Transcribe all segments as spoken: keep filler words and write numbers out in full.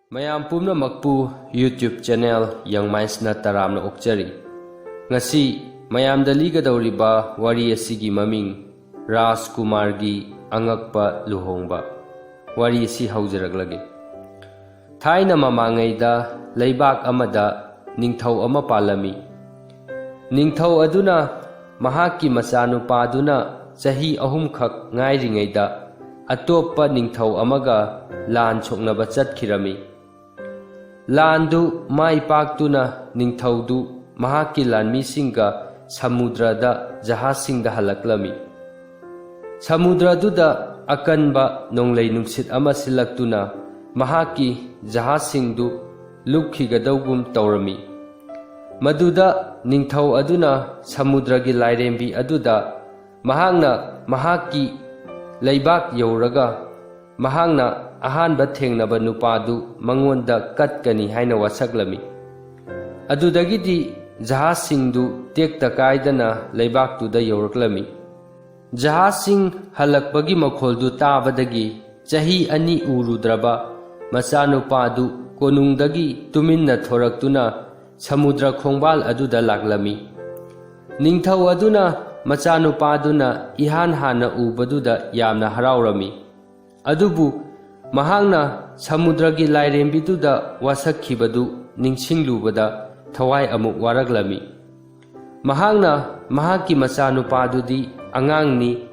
ꯃꯌꯥꯝ ꯄꯨꯝꯅꯃꯛꯄꯨ YouTube channel Young Mindsꯅ ꯇꯔꯥꯝꯅ ꯑꯣꯛꯆꯔꯤ꯫ ꯉꯁꯤ ꯃꯌꯥꯝꯗ ꯂꯤꯒꯗꯧꯔꯤꯕ ꯋꯥꯔꯤ ꯑꯁꯤꯒꯤ ꯃꯃꯤꯡ ꯔꯥꯖꯀꯨꯃꯥꯔꯒꯤ ꯑꯉꯛꯄ ꯂꯨꯍꯣꯡꯕ꯫ ꯋꯥꯔꯤ ꯑꯁꯤ ꯍꯧꯖꯔꯛꯂꯒꯦ꯫ ꯊꯥꯏꯅ ꯃꯃꯥꯡꯉꯩꯗ ꯂꯩꯕꯥꯛ ꯑꯃꯗ ꯅꯤꯡꯊꯧ ꯑꯃ ꯄꯥꯜꯂꯝꯃꯤ꯫ ꯅꯤꯡꯊꯧ ꯑꯗꯨꯅ ꯃꯍꯥꯛꯀꯤ ꯃꯆꯥꯅꯨꯄꯥꯗꯨꯅ ꯆꯍꯤ ꯑꯍꯨꯝꯈꯛ ꯉꯥꯏꯔꯤꯉꯩꯗ ꯑꯇꯣꯞꯄ ꯅꯤꯡꯊꯧ ꯑꯃꯒ ꯂꯥꯟ ꯁꯣꯛꯅꯕ ꯆꯠꯈꯤꯔꯝꯃꯤ꯫ ꯂꯥꯟꯗꯨ ꯃꯥꯏ ꯄꯥꯛꯇꯨꯅ ꯅꯤꯡꯊꯧꯗꯨ ꯃꯍꯥꯛꯀꯤ ꯂꯥꯟꯃꯤꯁꯤꯡꯒ ꯁꯃꯨꯗ꯭ꯔꯗ ꯖꯍꯥꯖꯁꯤꯡꯗ ꯍꯜꯂꯛꯂꯝꯃꯤ꯫ ꯁꯃꯨꯗ꯭ꯔꯗꯨꯗ ꯑꯀꯟꯕ ꯅꯣꯡꯂꯩ ꯅꯨꯡꯁꯤꯠ ꯑꯃ ꯁꯤꯜꯂꯛꯇꯨꯅ ꯃꯍꯥꯛꯀꯤ ꯖꯍꯥꯖꯁꯤꯡꯗꯨ ꯂꯨꯞꯈꯤꯒꯗꯧꯒꯨꯝ ꯇꯧꯔꯝꯃꯤ꯫ ꯃꯗꯨꯗ ꯅꯤꯡꯊꯧ ꯑꯗꯨꯅ ꯁꯃꯨꯗ꯭ꯔꯒꯤ ꯂꯥꯏꯔꯦꯝꯕꯤ ꯑꯗꯨꯗ ꯃꯍꯥꯛꯅ ꯃꯍꯥꯛꯀꯤ ꯂꯩꯕꯥꯛ ꯌꯧꯔꯒ ꯃꯍꯥꯛꯅ ꯑꯍꯥꯟꯕ ꯊꯦꯡꯅꯕ ꯅꯨꯄꯥꯗꯨ ꯃꯉꯣꯟꯗ ꯀꯠꯀꯅꯤ ꯍꯥꯏꯅ ꯋꯥꯁꯛꯂꯝꯃꯤ꯫ ꯑꯗꯨꯗꯒꯤꯗꯤ ꯖꯍꯥꯖꯁꯤꯡꯗꯨ ꯇꯦꯛꯇ ꯀꯥꯏꯗꯅ ꯂꯩꯕꯥꯛꯇꯨꯗ ꯌꯧꯔꯛꯂꯝꯃꯤ꯫ ꯖꯍꯥꯖꯁꯤꯡ ꯍꯜꯂꯛꯄꯒꯤ ꯃꯈꯣꯜꯗꯨ ꯇꯥꯕꯗꯒꯤ ꯆꯍꯤ ꯑꯅꯤ ꯎꯔꯨꯗ꯭ꯔꯕ ꯃꯆꯥꯅꯨꯄꯥꯗꯨ ꯀꯣꯅꯨꯡꯗꯒꯤ ꯇꯨꯃꯤꯟꯅ ꯊꯣꯔꯛꯇꯨꯅ ꯁꯃꯨꯗ꯭ꯔ ꯈꯣꯡꯕꯥꯜ ꯑꯗꯨꯗ ꯂꯥꯛꯂꯝꯃꯤ꯫ ꯅꯤꯡꯊꯧ ꯑꯗꯨꯅ ꯃꯆꯥꯅꯨꯄꯥꯗꯨꯅ ꯏꯍꯥꯟ ꯍꯥꯟꯅ ꯎꯕꯗꯨꯗ ꯌꯥꯝꯅ ꯍꯔꯥꯎꯔꯝꯃꯤ꯫ ꯑꯗꯨꯕꯨ ꯃꯍꯥꯛꯅ ꯁꯃꯨꯗ꯭ꯔꯒꯤ ꯂꯥꯏꯔꯦꯝꯕꯤꯗꯨꯗ ꯋꯥꯁꯛꯈꯤꯕꯗꯨ ꯅꯤꯡꯁꯤꯡꯂꯨꯕꯗ ꯊꯋꯥꯏ ꯑꯃꯨꯛ ꯋꯥꯔꯛꯂꯝꯃꯤ꯫ ꯃꯍꯥꯛꯅ ꯃꯍꯥꯛꯀꯤ ꯃꯆꯥꯅꯨꯄꯥꯗꯨꯗꯤ ꯑꯉꯥꯡꯅꯤ,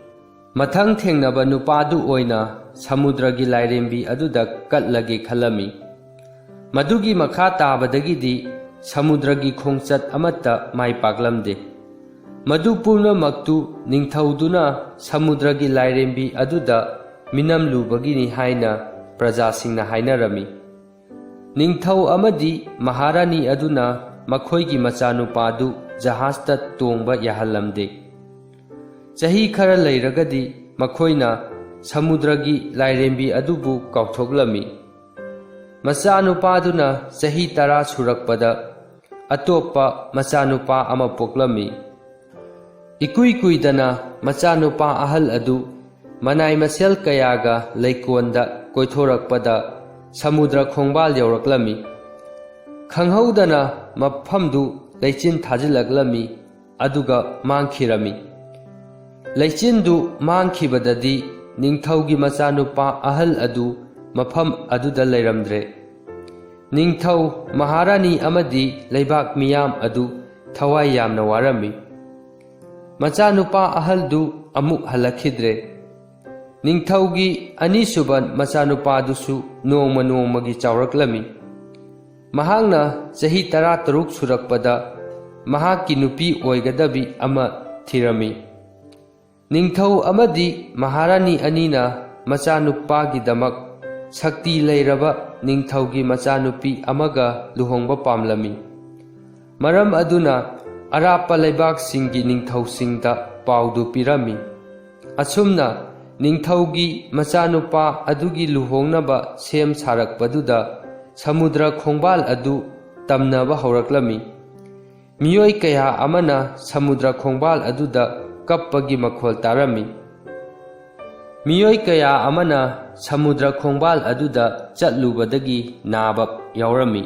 ꯃꯊꯪ ꯊꯦꯡꯅꯕ ꯅꯨꯄꯥꯗꯨ ꯑꯣꯏꯅ ꯁꯃꯨꯗ꯭ꯔꯒꯤ ꯂꯥꯏꯔꯦꯝꯕꯤ ꯑꯗꯨꯗ ꯀꯠꯂꯒꯦ ꯈꯜꯂꯝꯃꯤ꯫ ꯃꯗꯨꯒꯤ ꯃꯈꯥ ꯇꯥꯕꯗꯒꯤꯗꯤ ꯁꯃꯨꯗ꯭ꯔꯒꯤ ꯈꯣꯡꯆꯠ ꯑꯃꯠꯇ ꯃꯥꯏ ꯄꯥꯛꯂꯝꯗꯦ꯫ ꯃꯗꯨ ꯄꯨꯝꯅꯃꯛꯇꯨ ꯅꯤꯡꯊꯧꯗꯨꯅ ꯁꯃꯨꯗ꯭ꯔꯒꯤ ꯂꯥꯏꯔꯦꯝꯕꯤ ꯑꯗꯨꯗ ꯃꯤꯅꯝꯂꯨꯕꯒꯤꯅꯤ ꯍꯥꯏꯅ ꯄ꯭ꯔꯖꯥꯁꯤꯡꯅ ꯍꯥꯏꯅꯔꯝꯃꯤ꯫ ꯅꯤꯡꯊꯧ ꯑꯃꯗꯤ ꯃꯍꯥꯔꯥꯅꯤ ꯑꯗꯨꯅ ꯃꯈꯣꯏꯒꯤ ꯃꯆꯥꯅꯨꯄꯥꯗꯨ ꯖꯍꯥꯖꯇ ꯇꯣꯡꯕ ꯌꯥꯍꯜꯂꯝꯗꯦ꯫ ꯆꯍꯤ ꯈꯔ ꯂꯩꯔꯒꯗꯤ ꯃꯈꯣꯏꯅ ꯁꯃꯨꯗ꯭ꯔꯒꯤ ꯂꯥꯏꯔꯦꯝꯕꯤ ꯑꯗꯨꯕꯨ ꯀꯥꯎꯊꯣꯛꯂꯝꯃꯤ꯫ ꯃꯆꯥꯅꯨꯄꯥꯗꯨꯅ ꯆꯍꯤ ꯇꯔꯥ ꯁꯨꯔꯛꯄꯗ ꯑꯇꯣꯞꯄ ꯃꯆꯥꯅꯨꯄꯥ ꯑꯃ ꯄꯣꯛꯂꯝꯃꯤ꯫ ꯏꯀꯨꯏ ꯀꯨꯏꯗꯅ ꯃꯆꯥꯅꯨꯄꯥ ꯑꯍꯜ ꯑꯗꯨ ꯃꯅꯥꯏ ꯃꯁꯦꯜ ꯀꯌꯥꯒ ꯂꯩꯀꯣꯟꯗ ꯀꯣꯏꯊꯣꯔꯛꯄꯗ ꯁꯃꯨꯗ꯭ꯔ ꯈꯣꯡꯕꯥꯜ ꯌꯧꯔꯛꯂꯝꯃꯤ꯫ ꯈꯪꯍꯧꯗꯅ ꯃꯐꯝꯗꯨ ꯂꯩꯆꯤꯟ ꯊꯥꯖꯤꯜꯂꯛꯂꯝꯃꯤ, ꯑꯗꯨꯒ ꯃꯥꯡꯈꯤꯔꯝꯃꯤ꯫ ꯂꯩꯆꯤꯟꯗꯨ ꯃꯥꯡꯈꯤꯕꯗꯗꯤ ꯅꯤꯡꯊꯧꯒꯤ ꯃꯆꯥꯅꯨꯄꯥ ꯑꯍꯜ ꯑꯗꯨ ꯃꯐꯝ ꯑꯗꯨꯗ ꯂꯩꯔꯝꯗ꯭ꯔꯦ꯫ ꯅꯤꯡꯊꯧ, ꯃꯍꯥꯔꯥꯅꯤ ꯑꯃꯗꯤ ꯂꯩꯕꯥꯛ ꯃꯤꯌꯥꯝ ꯑꯗꯨ ꯊꯋꯥꯏ ꯌꯥꯝꯅ ꯋꯥꯔꯝꯃꯤ꯫ ꯃꯆꯥꯅꯨꯄꯥ ꯑꯍꯜꯗꯨ ꯑꯃꯨꯛ ꯍꯜꯂꯛꯈꯤꯗ꯭ꯔꯦ꯫ ꯅꯤꯡꯊꯧꯒꯤ ꯑꯅꯤꯁꯨꯕ ꯃꯆꯥꯅꯨꯄꯥꯗꯨꯁꯨ ꯅꯣꯡꯃ ꯅꯣꯡꯃꯒꯤ ꯆꯥꯎꯔꯛꯂꯝꯃꯤ꯫ ꯃꯍꯥꯛꯅ ꯆꯍꯤ ꯇꯔꯥꯇꯔꯨꯛ ꯁꯨꯔꯛꯄꯗ ꯃꯍꯥꯛꯀꯤ ꯅꯨꯄꯤ ꯑꯣꯏꯒꯗꯕꯤ ꯑꯃ ꯊꯤꯔꯝꯃꯤ꯫ ꯅꯤꯡꯊꯧ ꯑꯃꯗꯤ ꯃꯍꯥꯔꯥꯅꯤ ꯑꯅꯤꯅ ꯃꯆꯥꯅꯨꯄꯥꯒꯤꯗꯃꯛ ꯁꯛꯇꯤ ꯂꯩꯔꯕ ꯅꯤꯡꯊꯧꯒꯤ ꯃꯆꯥꯅꯨꯄꯤ ꯑꯃꯒ ꯂꯨꯍꯣꯡꯕ ꯄꯥꯝꯂꯝꯃꯤ꯫ ꯃꯔꯝ ꯑꯗꯨꯅ ꯑꯔꯥꯞꯄ ꯂꯩꯕꯥꯛꯁꯤꯡꯒꯤ ꯅꯤꯡꯊꯧꯁꯤꯡꯗ ꯄꯥꯎꯗꯨ ꯄꯤꯔꯝꯃꯤ꯫ ꯑꯁꯨꯝꯅ ꯅꯤꯡꯊꯧꯒꯤ ꯃꯆꯥꯅꯨꯄꯥ ꯑꯗꯨꯒꯤ ꯂꯨꯍꯣꯡꯅꯕ ꯁꯦꯝ ꯁꯥꯔꯛꯄꯗꯨꯗ ꯁꯃꯨꯗ꯭ꯔ ꯈꯣꯡꯕꯥꯜ ꯑꯗꯨ ꯇꯝꯅꯕ ꯍꯧꯔꯛꯂꯝꯃꯤ꯫ ꯃꯤꯑꯣꯏ ꯀꯌꯥ ꯑꯃꯅ ꯁꯃꯨꯗ꯭ꯔ ꯈꯣꯡꯕꯥꯜ ꯑꯗꯨꯗ ꯀꯞꯄꯒꯤ ꯃꯈꯣꯜ ꯇꯥꯔꯝꯃꯤ꯫ ꯃꯤꯑꯣꯏ ꯀꯌꯥ ꯑꯃꯅ ꯁꯃꯨꯗ꯭ꯔ ꯈꯣꯡꯕꯥꯜ ꯑꯗꯨꯗ ꯆꯠꯂꯨꯕꯗꯒꯤ ꯅꯥꯕ ꯌꯥꯎꯔꯝꯃꯤ꯫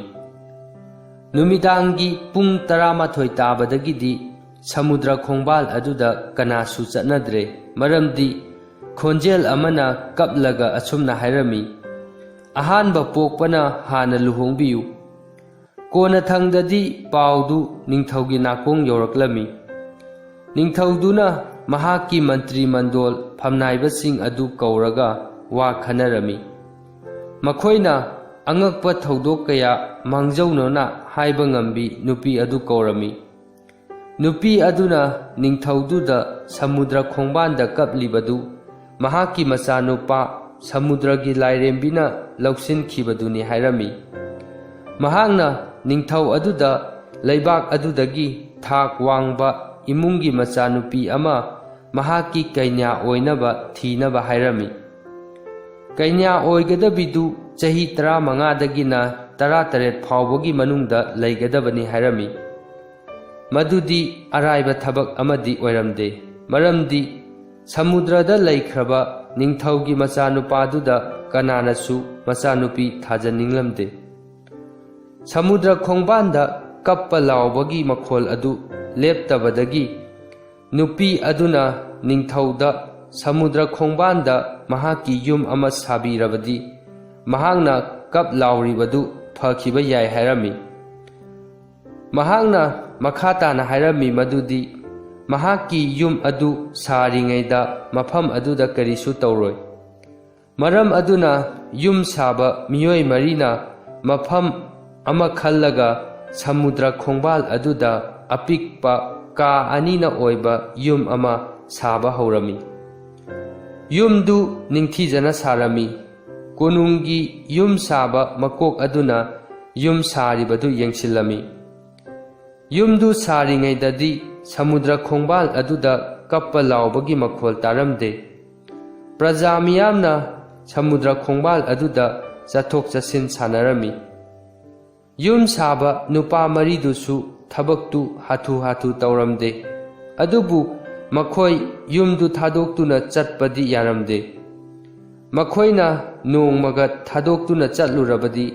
ꯅꯨꯃꯤꯗꯥꯡꯒꯤ ꯄꯨꯡ ꯇꯔꯥꯃꯥꯊꯣꯏ ꯇꯥꯕꯗꯒꯤꯗꯤ ꯁꯃꯨꯗ꯭ꯔ ꯈꯣꯡꯕꯥꯜ ꯑꯗꯨꯗ ꯀꯅꯥꯁꯨ ꯆꯠꯅꯗ꯭ꯔꯦ, ꯃꯔꯝꯗꯤ ꯈꯣꯟꯖꯦꯜ ꯑꯃꯅ ꯀꯞꯂꯒ ꯑꯁꯨꯝꯅ ꯍꯥꯏꯔꯝꯃꯤ, "ꯑꯍꯥꯟꯕ ꯄꯣꯛꯄꯅ ꯍꯥꯟꯅ ꯂꯨꯍꯣꯡꯕꯤꯌꯨ"꯫ ꯀꯣꯟꯅꯊꯪꯗꯗꯤ ꯄꯥꯎꯗꯨ ꯅꯤꯡꯊꯧꯒꯤ ꯅꯥꯀꯣꯡ ꯌꯧꯔꯛꯂꯝꯃꯤ꯫ ꯅꯤꯡꯊꯧꯗꯨꯅ ꯃꯍꯥꯛꯀꯤ ꯃꯟꯇ꯭ꯔꯤ ꯃꯟꯗꯣꯜ ꯐꯝꯅꯥꯏꯕꯁꯤꯡ ꯑꯗꯨ ꯀꯧꯔꯒ ꯋꯥ ꯈꯟꯅꯔꯝꯃꯤ꯫ ꯃꯈꯣꯏꯅ ꯑꯉꯛꯄ ꯊꯧꯗꯣꯛ ꯀꯌꯥ ꯃꯥꯡꯖꯧꯅꯅ ꯍꯥꯏꯕ ꯉꯝꯕꯤ ꯅꯨꯄꯤ ꯑꯗꯨ ꯀꯧꯔꯝꯃꯤ꯫ ꯅꯨꯄꯤ ꯑꯗꯨꯅ ꯅꯤꯡꯊꯧꯗꯨꯗ ꯁꯃꯨꯗ꯭ꯔ ꯈꯣꯡꯕꯥꯟꯗ ꯀꯞꯂꯤꯕꯗꯨ ꯃꯍꯥꯛꯀꯤ ꯃꯆꯥꯅꯨꯄꯥ ꯁꯃꯨꯗ꯭ꯔꯒꯤ ꯂꯥꯏꯔꯦꯝꯕꯤꯅ ꯂꯧꯁꯤꯟꯈꯤꯕꯗꯨꯅꯤ ꯍꯥꯏꯔꯝꯃꯤ꯫ ꯃꯍꯥꯛꯅ ꯅꯤꯡꯊꯧ ꯑꯗꯨꯗ ꯂꯩꯕꯥꯛ ꯑꯗꯨꯗꯒꯤ ꯊꯥꯛ ꯋꯥꯡꯕ ꯏꯃꯨꯡꯒꯤ ꯃꯆꯥꯅꯨꯄꯤ ꯑꯃ ꯃꯍꯥꯛꯀꯤ ꯀꯩꯅ꯭ꯌꯥ ꯑꯣꯏꯅꯕ ꯊꯤꯅꯕ ꯍꯥꯏꯔꯝꯃꯤ꯫ ꯀꯩꯅ꯭ꯌꯥ ꯑꯣꯏꯒꯗꯕꯤꯗꯨ ꯆꯍꯤ ꯇꯔꯥꯃꯉꯥꯗꯒꯤꯅ ꯇꯔꯥꯇꯔꯦꯠ ꯐꯥꯎꯕꯒꯤ ꯃꯅꯨꯡꯗ ꯂꯩꯒꯗꯕꯅꯤ ꯍꯥꯏꯔꯝꯃꯤ꯫ ꯃꯗꯨꯗꯤ ꯑꯔꯥꯏꯕ ꯊꯕꯛ ꯑꯃꯗꯤ ꯑꯣꯏꯔꯝꯗꯦ, ꯃꯔꯝꯗꯤ ꯁꯃꯨꯗ꯭ꯔꯗ ꯂꯩꯈ꯭ꯔꯕ ꯅꯤꯡꯊꯧꯒꯤ ꯃꯆꯥꯅꯨꯄꯥꯗꯨꯗ ꯀꯅꯥꯅꯁꯨ ꯃꯆꯥꯅꯨꯄꯤ ꯊꯥꯖꯅꯤꯡꯂꯝꯗꯦ꯫ ꯁꯃꯨꯗ꯭ꯔ ꯈꯣꯡꯕꯥꯟꯗ ꯀꯞꯄ ꯂꯥꯎꯕꯒꯤ ꯃꯈꯣꯜ ꯑꯗꯨ ꯂꯦꯞꯇꯕꯗꯒꯤ ꯅꯨꯄꯤ ꯑꯗꯨꯅ ꯅꯤꯡꯊꯧꯗ ꯁꯃꯨꯗ꯭ꯔ ꯈꯣꯡꯕꯥꯟꯗ ꯃꯍꯥꯛꯀꯤ ꯌꯨꯝ ꯑꯃ ꯁꯥꯕꯤꯔꯕꯗꯤ ꯃꯍꯥꯛꯅ ꯀꯞ ꯂꯥꯎꯔꯤꯕꯗꯨ ꯐꯈꯤꯕ ꯌꯥꯏ ꯍꯥꯏꯔꯝꯃꯤ꯫ ꯃꯍꯥꯛꯅ ꯃꯈꯥ ꯇꯥꯅ ꯍꯥꯏꯔꯝꯃꯤ ꯃꯗꯨꯗꯤ ꯃꯍꯥꯛꯀꯤ ꯌꯨꯝ ꯑꯗꯨ ꯁꯥꯔꯤꯉꯩꯗ ꯃꯐꯝ ꯑꯗꯨꯗ ꯀꯔꯤꯁꯨ ꯇꯧꯔꯣꯏ꯫ ꯃꯔꯝ ꯑꯗꯨꯅ ꯌꯨꯝ ꯁꯥꯕ ꯃꯤꯑꯣꯏ ꯃꯔꯤꯅ ꯃꯐꯝ ꯑꯃ ꯈꯜꯂꯒ ꯁꯃꯨꯗ꯭ꯔ ꯈꯣꯡꯕꯥꯜ ꯑꯗꯨꯗ ꯑꯄꯤꯛꯄ ꯀꯥ ꯑꯅꯤꯅ ꯑꯣꯏꯕ ꯌꯨꯝ ꯑꯃ ꯁꯥꯕ ꯍꯧꯔꯝꯃꯤ꯫ ꯌꯨꯝꯗꯨ ꯅꯤꯡꯊꯤꯖꯅ ꯁꯥꯔꯝꯃꯤ꯫ ꯀꯣꯅꯨꯡꯒꯤ ꯌꯨꯝ ꯁꯥꯕ ꯃꯀꯣꯛ ꯑꯗꯨꯅ ꯌꯨꯝ ꯁꯥꯔꯤꯕꯗꯨ ꯌꯦꯡꯁꯤꯜꯂꯝꯃꯤ꯫ ꯌꯨꯝꯗꯨ ꯁꯥꯔꯤꯉꯩꯗꯗꯤ ꯁꯃꯨꯗ꯭ꯔ ꯈꯣꯡꯕꯥꯜ ꯑꯗꯨꯗ ꯀꯞꯄ ꯂꯥꯎꯕꯒꯤ ꯃꯈꯣꯜ ꯇꯥꯔꯝꯗꯦ꯫ ꯄ꯭ꯔꯖꯥ ꯃꯤꯌꯥꯝꯅ ꯁꯃꯨꯗ꯭ꯔ ꯈꯣꯡꯕꯥꯜ ꯑꯗꯨꯗ ꯆꯠꯊꯣꯛ ꯆꯠꯁꯤꯟ ꯁꯥꯟꯅꯔꯝꯃꯤ꯫ ꯌꯨꯝ ꯁꯥꯕ ꯅꯨꯄꯥ ꯃꯔꯤꯗꯨꯁꯨ ꯊꯕꯛꯇꯨ ꯍꯥꯊꯨ ꯍꯥꯊꯨ ꯇꯧꯔꯝꯗꯦ꯫ ꯑꯗꯨꯕꯨ ꯃꯈꯣꯏ ꯌꯨꯝꯗꯨ ꯊꯥꯗꯣꯛꯇꯨꯅ ꯆꯠꯄꯗꯤ ꯌꯥꯔꯝꯗꯦ꯫ ꯃꯈꯣꯏꯅ ꯅꯣꯡꯃꯒ ꯊꯥꯗꯣꯛꯇꯨꯅ ꯆꯠꯂꯨꯔꯕꯗꯤ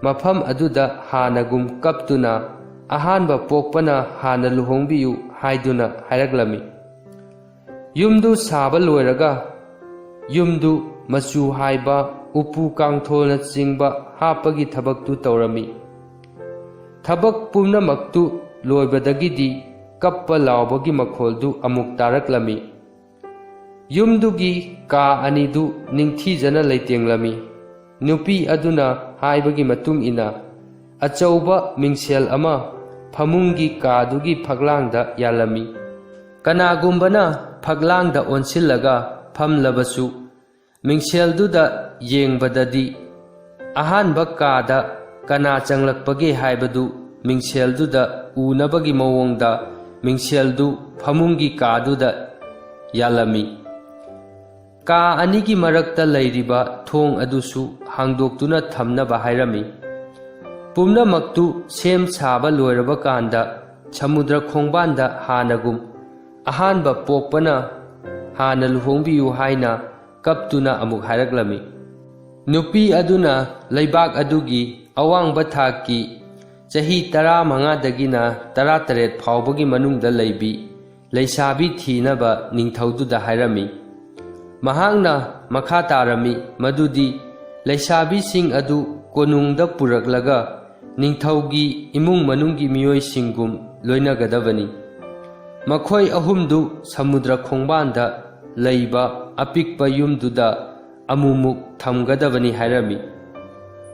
ꯃꯐꯝ ꯑꯗꯨꯗ ꯍꯥꯟꯅꯒꯨꯝ ꯀꯞꯇꯨꯅ ꯑꯍꯥꯟꯕ ꯄꯣꯛꯄꯅ ꯍꯥꯟꯅ ꯂꯨꯍꯣꯡꯕꯤꯌꯨ ꯍꯥꯏꯗꯨꯅ ꯍꯥꯏꯔꯛꯂꯝꯃꯤ꯫ ꯌꯨꯝꯗꯨ ꯁꯥꯕ ꯂꯣꯏꯔꯒ ꯌꯨꯝꯗꯨ ꯃꯆꯨ ꯍꯥꯏꯕ, ꯎꯄꯨ ꯀꯥꯡꯊꯣꯜꯅꯆꯤꯡꯕ ꯍꯥꯞꯄꯒꯤ ꯊꯕꯛꯇꯨ ꯇꯧꯔꯝꯃꯤ꯫ ꯊꯕꯛ ꯄꯨꯝꯅꯃꯛꯇꯨ ꯂꯣꯏꯕꯗꯒꯤꯗꯤ ꯀꯞꯄ ꯂꯥꯎꯕꯒꯤ ꯃꯈꯣꯜꯗꯨ ꯑꯃꯨꯛ ꯇꯥꯔꯛꯂꯝꯃꯤ꯫ ꯌꯨꯝꯗꯨꯒꯤ ꯀꯥ ꯑꯅꯤꯗꯨ ꯅꯤꯡꯊꯤꯖꯅ ꯂꯩꯇꯦꯡꯂꯝꯃꯤ꯫ ꯅꯨꯄꯤ ꯑꯗꯨꯅ ꯍꯥꯏꯕꯒꯤ ꯃꯇꯨꯡ ꯏꯟꯅ ꯑꯆꯧꯕ ꯃꯤꯡꯁꯦꯜ ꯑꯃ ꯐꯃꯨꯡꯒꯤ ꯀꯥꯗꯨꯒꯤ ꯐꯛꯂꯥꯡꯗ ꯌꯥꯜꯂꯝꯃꯤ꯫ ꯀꯅꯥꯒꯨꯝꯕꯅ ꯐꯛꯂꯥꯡꯗ ꯑꯣꯟꯁꯤꯜꯂꯒ ꯐꯝꯂꯕꯁꯨ ꯃꯤꯡꯁꯦꯜꯗꯨꯗ ꯌꯦꯡꯕꯗꯗꯤ ꯑꯍꯥꯟꯕ ꯀꯥꯗ ꯀꯅꯥ ꯆꯪꯂꯛꯄꯒꯦ ꯍꯥꯏꯕꯗꯨ ꯃꯤꯡꯁꯦꯜꯗꯨꯗ ꯎꯅꯕꯒꯤ ꯃꯑꯣꯡꯗ ꯃꯤꯡꯁꯦꯜꯗꯨ ꯐꯃꯨꯡꯒꯤ ꯀꯥꯗꯨꯗ ꯌꯥꯜꯂꯝꯃꯤ꯫ ꯀꯥ ꯑꯅꯤꯒꯤ ꯃꯔꯛꯇ ꯂꯩꯔꯤꯕ ꯊꯣꯡ ꯑꯗꯨꯁꯨ ꯍꯥꯡꯗꯣꯛꯇꯨꯅ ꯊꯝꯅꯕ ꯍꯥꯏꯔꯝꯃꯤ꯫ ꯄꯨꯝꯅꯃꯛꯇꯨ ꯁꯦꯝ ꯁꯥꯕ ꯂꯣꯏꯔꯕ ꯀꯥꯟꯗ ꯁꯃꯨꯗ꯭ꯔ ꯈꯣꯡꯕꯥꯟꯗ ꯍꯥꯟꯅꯒꯨꯝ ꯑꯍꯥꯟꯕ ꯄꯣꯛꯄꯅ ꯍꯥꯟꯅ ꯂꯨꯍꯣꯡꯕꯤꯌꯨ ꯍꯥꯏꯅ ꯀꯞꯇꯨꯅ ꯑꯃꯨꯛ ꯍꯥꯏꯔꯛꯂꯝꯃꯤ꯫ ꯅꯨꯄꯤ ꯑꯗꯨꯅ ꯂꯩꯕꯥꯛ ꯑꯗꯨꯒꯤ ꯑꯋꯥꯡꯕ ꯊꯥꯛꯀꯤ ꯆꯍꯤ ꯇꯔꯥꯃꯉꯥꯗꯒꯤꯅ ꯇꯔꯥꯇꯔꯦꯠ ꯐꯥꯎꯕꯒꯤ ꯃꯅꯨꯡꯗ ꯂꯩꯕꯤ ꯂꯩꯁꯥꯕꯤ ꯊꯤꯅꯕ ꯅꯤꯡꯊꯧꯗꯨꯗ ꯍꯥꯏꯔꯝꯃꯤ꯫ ꯃꯍꯥꯛꯅ ꯃꯈꯥ ꯇꯥꯔꯝꯃꯤ ꯃꯗꯨꯗꯤ ꯂꯩꯁꯥꯕꯤꯁꯤꯡ ꯑꯗꯨ ꯀꯣꯅꯨꯡꯗ ꯄꯨꯔꯛꯂꯒ ꯅꯤꯡꯊꯧꯒꯤ ꯏꯃꯨꯡ ꯃꯅꯨꯡꯒꯤ ꯃꯤꯑꯣꯏꯁꯤꯡꯒꯨꯝ ꯂꯣꯏꯅꯒꯗꯕꯅꯤ꯫ ꯃꯈꯣꯏ ꯑꯍꯨꯝꯗꯨ ꯁꯃꯨꯗ꯭ꯔ ꯈꯣꯡꯕꯥꯟꯗ ꯂꯩꯕ ꯑꯄꯤꯛꯄ ꯌꯨꯝꯗꯨꯗ ꯑꯃꯨꯛꯃꯨꯛ ꯊꯝꯒꯗꯕꯅꯤ ꯍꯥꯏꯔꯝꯃꯤ꯫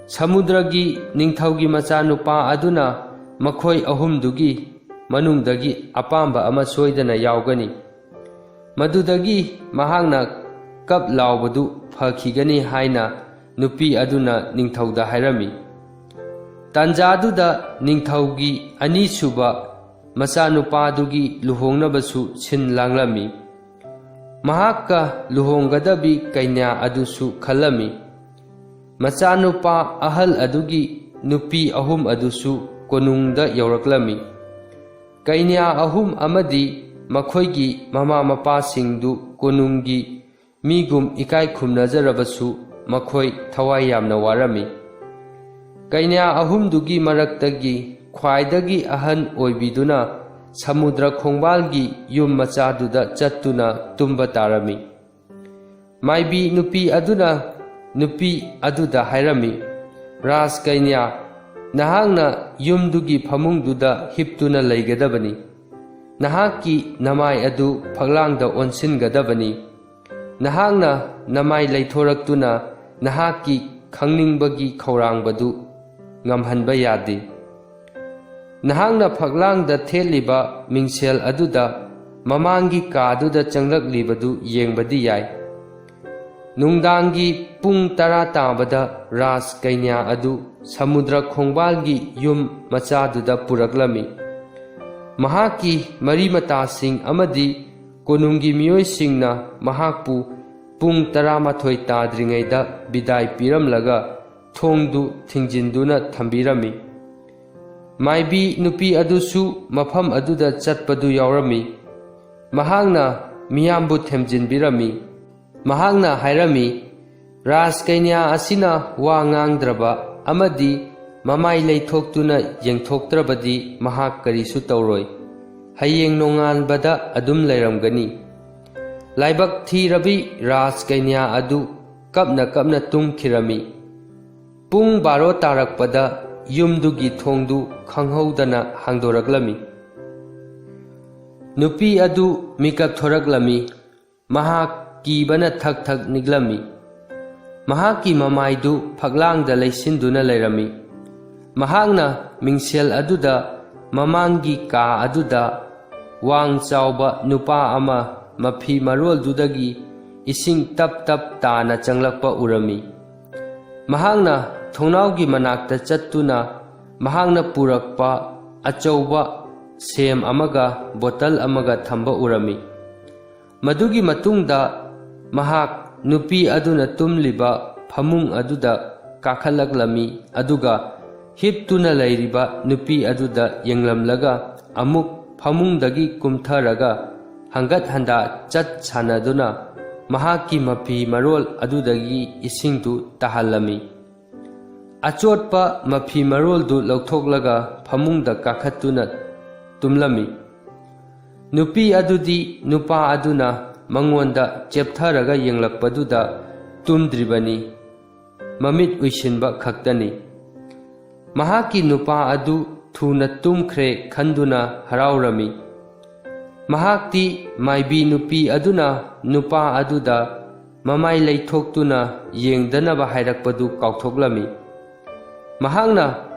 ꯁꯃꯨꯗ꯭ꯔꯒꯤ ꯅꯤꯡꯊꯧꯒꯤ ꯃꯆꯥꯅꯨꯄꯥ ꯑꯗꯨꯅ ꯃꯈꯣꯏ ꯑꯍꯨꯝꯗꯨꯒꯤ ꯃꯅꯨꯡꯗꯒꯤ ꯑꯄꯥꯝꯕ ꯑꯃ ꯁꯣꯏꯗꯅ ꯌꯥꯎꯒꯅꯤ꯫ ꯃꯗꯨꯗꯒꯤ ꯃꯍꯥꯛꯅ ꯀꯞ ꯂꯥꯎꯕꯗꯨ ꯐꯈꯤꯒꯅꯤ ꯍꯥꯏꯅ ꯅꯨꯄꯤ ꯑꯗꯨꯅ ꯅꯤꯡꯊꯧꯗ ꯍꯥꯏꯔꯝꯃꯤ꯫ ꯇꯥꯟꯖꯥꯗꯨꯗ ꯅꯤꯡꯊꯧꯒꯤ ꯑꯅꯤꯁꯨꯕ ꯃꯆꯥꯅꯨꯄꯥꯗꯨꯒꯤ ꯂꯨꯍꯣꯡꯅꯕꯁꯨ ꯁꯤꯟ ꯂꯥꯡꯂꯝꯃꯤ꯫ ꯃꯍꯥꯛꯀ ꯂꯨꯍꯣꯡꯒꯗꯕꯤ ꯀꯩꯅ꯭ꯌꯥ ꯑꯗꯨꯁꯨ ꯈꯜꯂꯝꯃꯤ꯫ ꯃꯆꯥꯅꯨꯄꯥ ꯑꯍꯜ ꯑꯗꯨꯒꯤ ꯅꯨꯄꯤ ꯑꯍꯨꯝ ꯑꯗꯨꯁꯨ ꯀꯣꯅꯨꯡꯗ ꯌꯧꯔꯛꯂꯝꯃꯤ꯫ ꯀꯩꯅ꯭ꯌꯥ ꯑꯍꯨꯝ ꯑꯃꯗꯤ ꯃꯈꯣꯏꯒꯤ ꯃꯃꯥ ꯃꯄꯥꯁꯤꯡꯗꯨ ꯀꯣꯅꯨꯡꯒꯤ ꯃꯤꯒꯨꯝ ꯏꯀꯥꯏ ꯈꯨꯝꯅꯖꯔꯕꯁꯨ ꯃꯈꯣꯏ ꯊꯋꯥꯏ ꯌꯥꯝꯅ ꯋꯥꯔꯝꯃꯤ꯫ ꯀꯩꯅ꯭ꯌꯥ ꯑꯍꯨꯝꯗꯨꯒꯤ ꯃꯔꯛꯇꯒꯤ ꯈ꯭ꯋꯥꯏꯗꯒꯤ ꯑꯍꯟ ꯑꯣꯏꯕꯤꯗꯨꯅ ꯁꯃꯨꯗ꯭ꯔ ꯈꯣꯡꯕꯥꯜꯒꯤ ꯌꯨꯝ ꯃꯆꯥꯗꯨꯗ ꯆꯠꯇꯨꯅ ꯇꯨꯝꯕ ꯇꯥꯔꯝꯃꯤ꯫ ꯃꯥꯏꯕꯤ ꯅꯨꯄꯤ ꯑꯗꯨꯅ ꯅꯨꯄꯤ ꯑꯗꯨꯗ ꯍꯥꯏꯔꯝꯃꯤ, "ꯔꯥꯖ ꯀꯩꯅ꯭ꯌꯥ, ꯅꯍꯥꯛꯅ ꯌꯨꯝꯗꯨꯒꯤ ꯐꯃꯨꯡꯗꯨꯗ ꯍꯤꯞꯇꯨꯅ ꯂꯩꯒꯗꯕꯅꯤ꯫ ꯅꯍꯥꯛꯀꯤ ꯅꯃꯥꯏ ꯑꯗꯨ ꯐꯛꯂꯥꯡꯗ ꯑꯣꯟꯁꯤꯟꯒꯗꯕꯅꯤ꯫ ꯅꯍꯥꯛꯅ ꯅꯃꯥꯏ ꯂꯩꯊꯣꯔꯛꯇꯨꯅ ꯅꯍꯥꯛꯀꯤ ꯈꯪꯅꯤꯡꯕꯒꯤ ꯈꯧꯔꯥꯡꯕꯗꯨ ꯉꯝꯍꯟꯕ ꯌꯥꯗꯦ꯫ ꯅꯍꯥꯛꯅ ꯐꯛꯂꯥꯡꯗ ꯊꯦꯠꯂꯤꯕ ꯃꯤꯡꯁꯦꯜ ꯑꯗꯨꯗ ꯃꯃꯥꯡꯒꯤ ꯀꯥꯗꯨꯗ ꯆꯪꯂꯛꯂꯤꯕꯗꯨ ꯌꯦꯡꯕꯗꯤ ꯌꯥꯏ꯫ ꯅꯨꯡꯗꯥꯡꯒꯤ ꯄꯨꯡ ꯇꯔꯥ ꯇꯥꯕꯗ ꯔꯥꯖ ꯀꯩꯅ꯭ꯌꯥ ꯑꯗꯨ ꯁꯃꯨꯗ꯭ꯔ ꯈꯣꯡꯕꯥꯜꯒꯤ ꯌꯨꯝ ꯃꯆꯥꯗꯨꯗ ꯄꯨꯔꯛꯂꯝꯃꯤ꯫ ꯃꯍꯥꯛꯀꯤ ꯃꯔꯤ ꯃꯇꯥꯁꯤꯡ ꯑꯃꯗꯤ ꯀꯣꯅꯨꯡꯒꯤ ꯃꯤꯑꯣꯏꯁꯤꯡꯅ ꯃꯍꯥꯛꯄꯨ ꯄꯨꯡ ꯇꯔꯥꯃꯥꯊꯣꯏ ꯇꯥꯗ꯭ꯔꯤꯉꯩꯗ ꯕꯤꯗꯥꯏ ꯄꯤꯔꯝꯂꯒ ꯊꯣꯡꯗꯨ ꯊꯤꯡꯖꯤꯟꯗꯨꯅ ꯊꯝꯕꯤꯔꯝꯃꯤ꯫ ꯃꯥꯏꯕꯤ ꯅꯨꯄꯤ ꯑꯗꯨꯁꯨ ꯃꯐꯝ ꯑꯗꯨꯗ ꯆꯠꯄꯗꯨ ꯌꯥꯎꯔꯝꯃꯤ꯫ ꯃꯍꯥꯛꯅ ꯃꯤꯌꯥꯝꯕꯨ ꯊꯦꯝꯖꯤꯟꯕꯤꯔꯝꯃꯤ꯫ ꯃꯍꯥꯛꯅ ꯍꯥꯏꯔꯝꯃꯤ, ꯔꯥꯖꯀꯩꯅ꯭ꯌꯥ ꯑꯁꯤꯅ ꯋꯥ ꯉꯥꯡꯗ꯭ꯔꯕ ꯑꯃꯗꯤ ꯃꯃꯥꯏ ꯂꯩꯊꯣꯛꯇꯨꯅ ꯌꯦꯡꯊꯣꯛꯇ꯭ꯔꯕꯗꯤ ꯃꯍꯥꯛ ꯀꯔꯤꯁꯨ ꯇꯧꯔꯣꯏ꯫ ꯍꯌꯦꯡ ꯅꯣꯡꯉꯥꯟꯕꯗ ꯑꯗꯨꯝ ꯂꯩꯔꯝꯒꯅꯤ꯫ ꯂꯥꯏꯕꯛ ꯊꯤꯔꯕꯤ ꯔꯥꯖꯀꯩꯅ꯭ꯌꯥ ꯑꯗꯨ ꯀꯞꯅ ꯀꯞꯅ ꯇꯨꯝꯈꯤꯔꯝꯃꯤ꯫ ꯄꯨꯡ ꯕꯥꯔꯣ ꯇꯥꯔꯛꯄꯗ ꯌꯨꯝꯗꯨꯒꯤ ꯊꯣꯡꯗꯨ ꯈꯪꯍꯧꯗꯅ ꯍꯥꯡꯗꯣꯔꯛꯂꯝꯃꯤ꯫ ꯅꯨꯄꯤ ꯑꯗꯨ ꯃꯤꯀꯞ ꯊꯣꯔꯛꯂꯝꯃꯤ꯫ ꯃꯍꯥꯛ ꯀꯤꯕꯅ ꯊꯛ ꯊꯛ ꯅꯤꯛꯂꯝꯃꯤ꯫ ꯃꯍꯥꯛꯀꯤ ꯃꯃꯥꯏꯗꯨ ꯐꯛꯂꯥꯡꯗ ꯂꯩꯁꯤꯟꯗꯨꯅ ꯂꯩꯔꯝꯃꯤ꯫ ꯃꯍꯥꯛꯅ ꯃꯤꯡꯁꯦꯜ ꯑꯗꯨꯗ ꯃꯃꯥꯡꯒꯤ ꯀꯥ ꯑꯗꯨꯗ ꯋꯥꯡ ꯆꯥꯎꯕ ꯅꯨꯄꯥ ꯑꯃ ꯃꯐꯤ ꯃꯔꯣꯜꯗꯨꯗꯒꯤ ꯏꯁꯤꯡ ꯇꯞ ꯇꯞ ꯇꯥꯅ ꯆꯪꯂꯛꯄ ꯎꯔꯝꯃꯤ꯫ ꯃꯍꯥꯛꯅ ꯊꯣꯡꯅꯥꯎꯒꯤ ꯃꯅꯥꯛꯇ ꯆꯠꯇꯨꯅ ꯃꯍꯥꯛꯅ ꯄꯨꯔꯛꯄ ꯑꯆꯧꯕ ꯁꯦꯝ ꯑꯃꯒ ꯕꯣꯇꯜ ꯑꯃꯒ ꯊꯝꯕ ꯎꯔꯝꯃꯤ꯫ ꯃꯗꯨꯒꯤ ꯃꯇꯨꯡꯗ ꯃꯍꯥꯛ ꯅꯨꯄꯤ ꯑꯗꯨꯅ ꯇꯨꯝꯂꯤꯕ ꯐꯃꯨꯡ ꯑꯗꯨꯗ ꯀꯥꯈꯠꯂꯛꯂꯝꯃꯤ, ꯑꯗꯨꯒ ꯍꯤꯞꯇꯨꯅ ꯂꯩꯔꯤꯕ ꯅꯨꯄꯤ ꯑꯗꯨꯗ ꯌꯦꯡꯂꯝꯂꯒ ꯑꯃꯨꯛ ꯐꯃꯨꯡꯗꯒꯤ ꯀꯨꯝꯊꯔꯒ ꯍꯪꯒꯠ ꯍꯟꯗꯥ ꯆꯠ ꯁꯥꯟꯅꯗꯨꯅ ꯃꯍꯥꯛꯀꯤ ꯃꯐꯤ ꯃꯔꯣꯜ ꯑꯗꯨꯗꯒꯤ ꯏꯁꯤꯡꯗꯨ ꯇꯥꯍꯜꯂꯝꯃꯤ꯫ ꯑꯆꯣꯠꯄ ꯃꯐꯤ ꯃꯔꯣꯜꯗꯨ ꯂꯧꯊꯣꯛꯂꯒ ꯐꯃꯨꯡꯗ ꯀꯥꯈꯠꯇꯨꯅ ꯇꯨꯝꯂꯝꯃꯤ꯫ ꯅꯨꯄꯤ ꯑꯗꯨꯗꯤ ꯅꯨꯄꯥ ꯑꯗꯨꯅ ꯃꯉꯣꯟꯗ ꯆꯦꯞꯊꯔꯒ ꯌꯦꯡꯂꯛꯄꯗꯨꯗ ꯇꯨꯝꯗ꯭ꯔꯤꯕꯅꯤ, ꯃꯃꯤꯠ ꯎꯏꯁꯤꯟꯕ ꯈꯛꯇꯅꯤ꯫ ꯃꯍꯥꯛꯀꯤ ꯅꯨꯄꯥ ꯑꯗꯨ ꯊꯨꯅ ꯇꯨꯝꯈ꯭ꯔꯦ ꯈꯟꯗꯨꯅ ꯍꯔꯥꯎꯔꯝꯃꯤ꯫ ꯃꯍꯥꯛꯇꯤ ꯃꯥꯏꯕꯤ ꯅꯨꯄꯤ ꯑꯗꯨꯅ ꯅꯨꯄꯥ ꯑꯗꯨꯗ ꯃꯃꯥꯏ ꯂꯩꯊꯣꯛꯇꯨꯅ ꯌꯦꯡꯗꯅꯕ ꯍꯥꯏꯔꯛꯄꯗꯨ ꯀꯥꯎꯊꯣꯛꯂꯝꯃꯤ꯫ ꯃꯍꯥꯛꯅ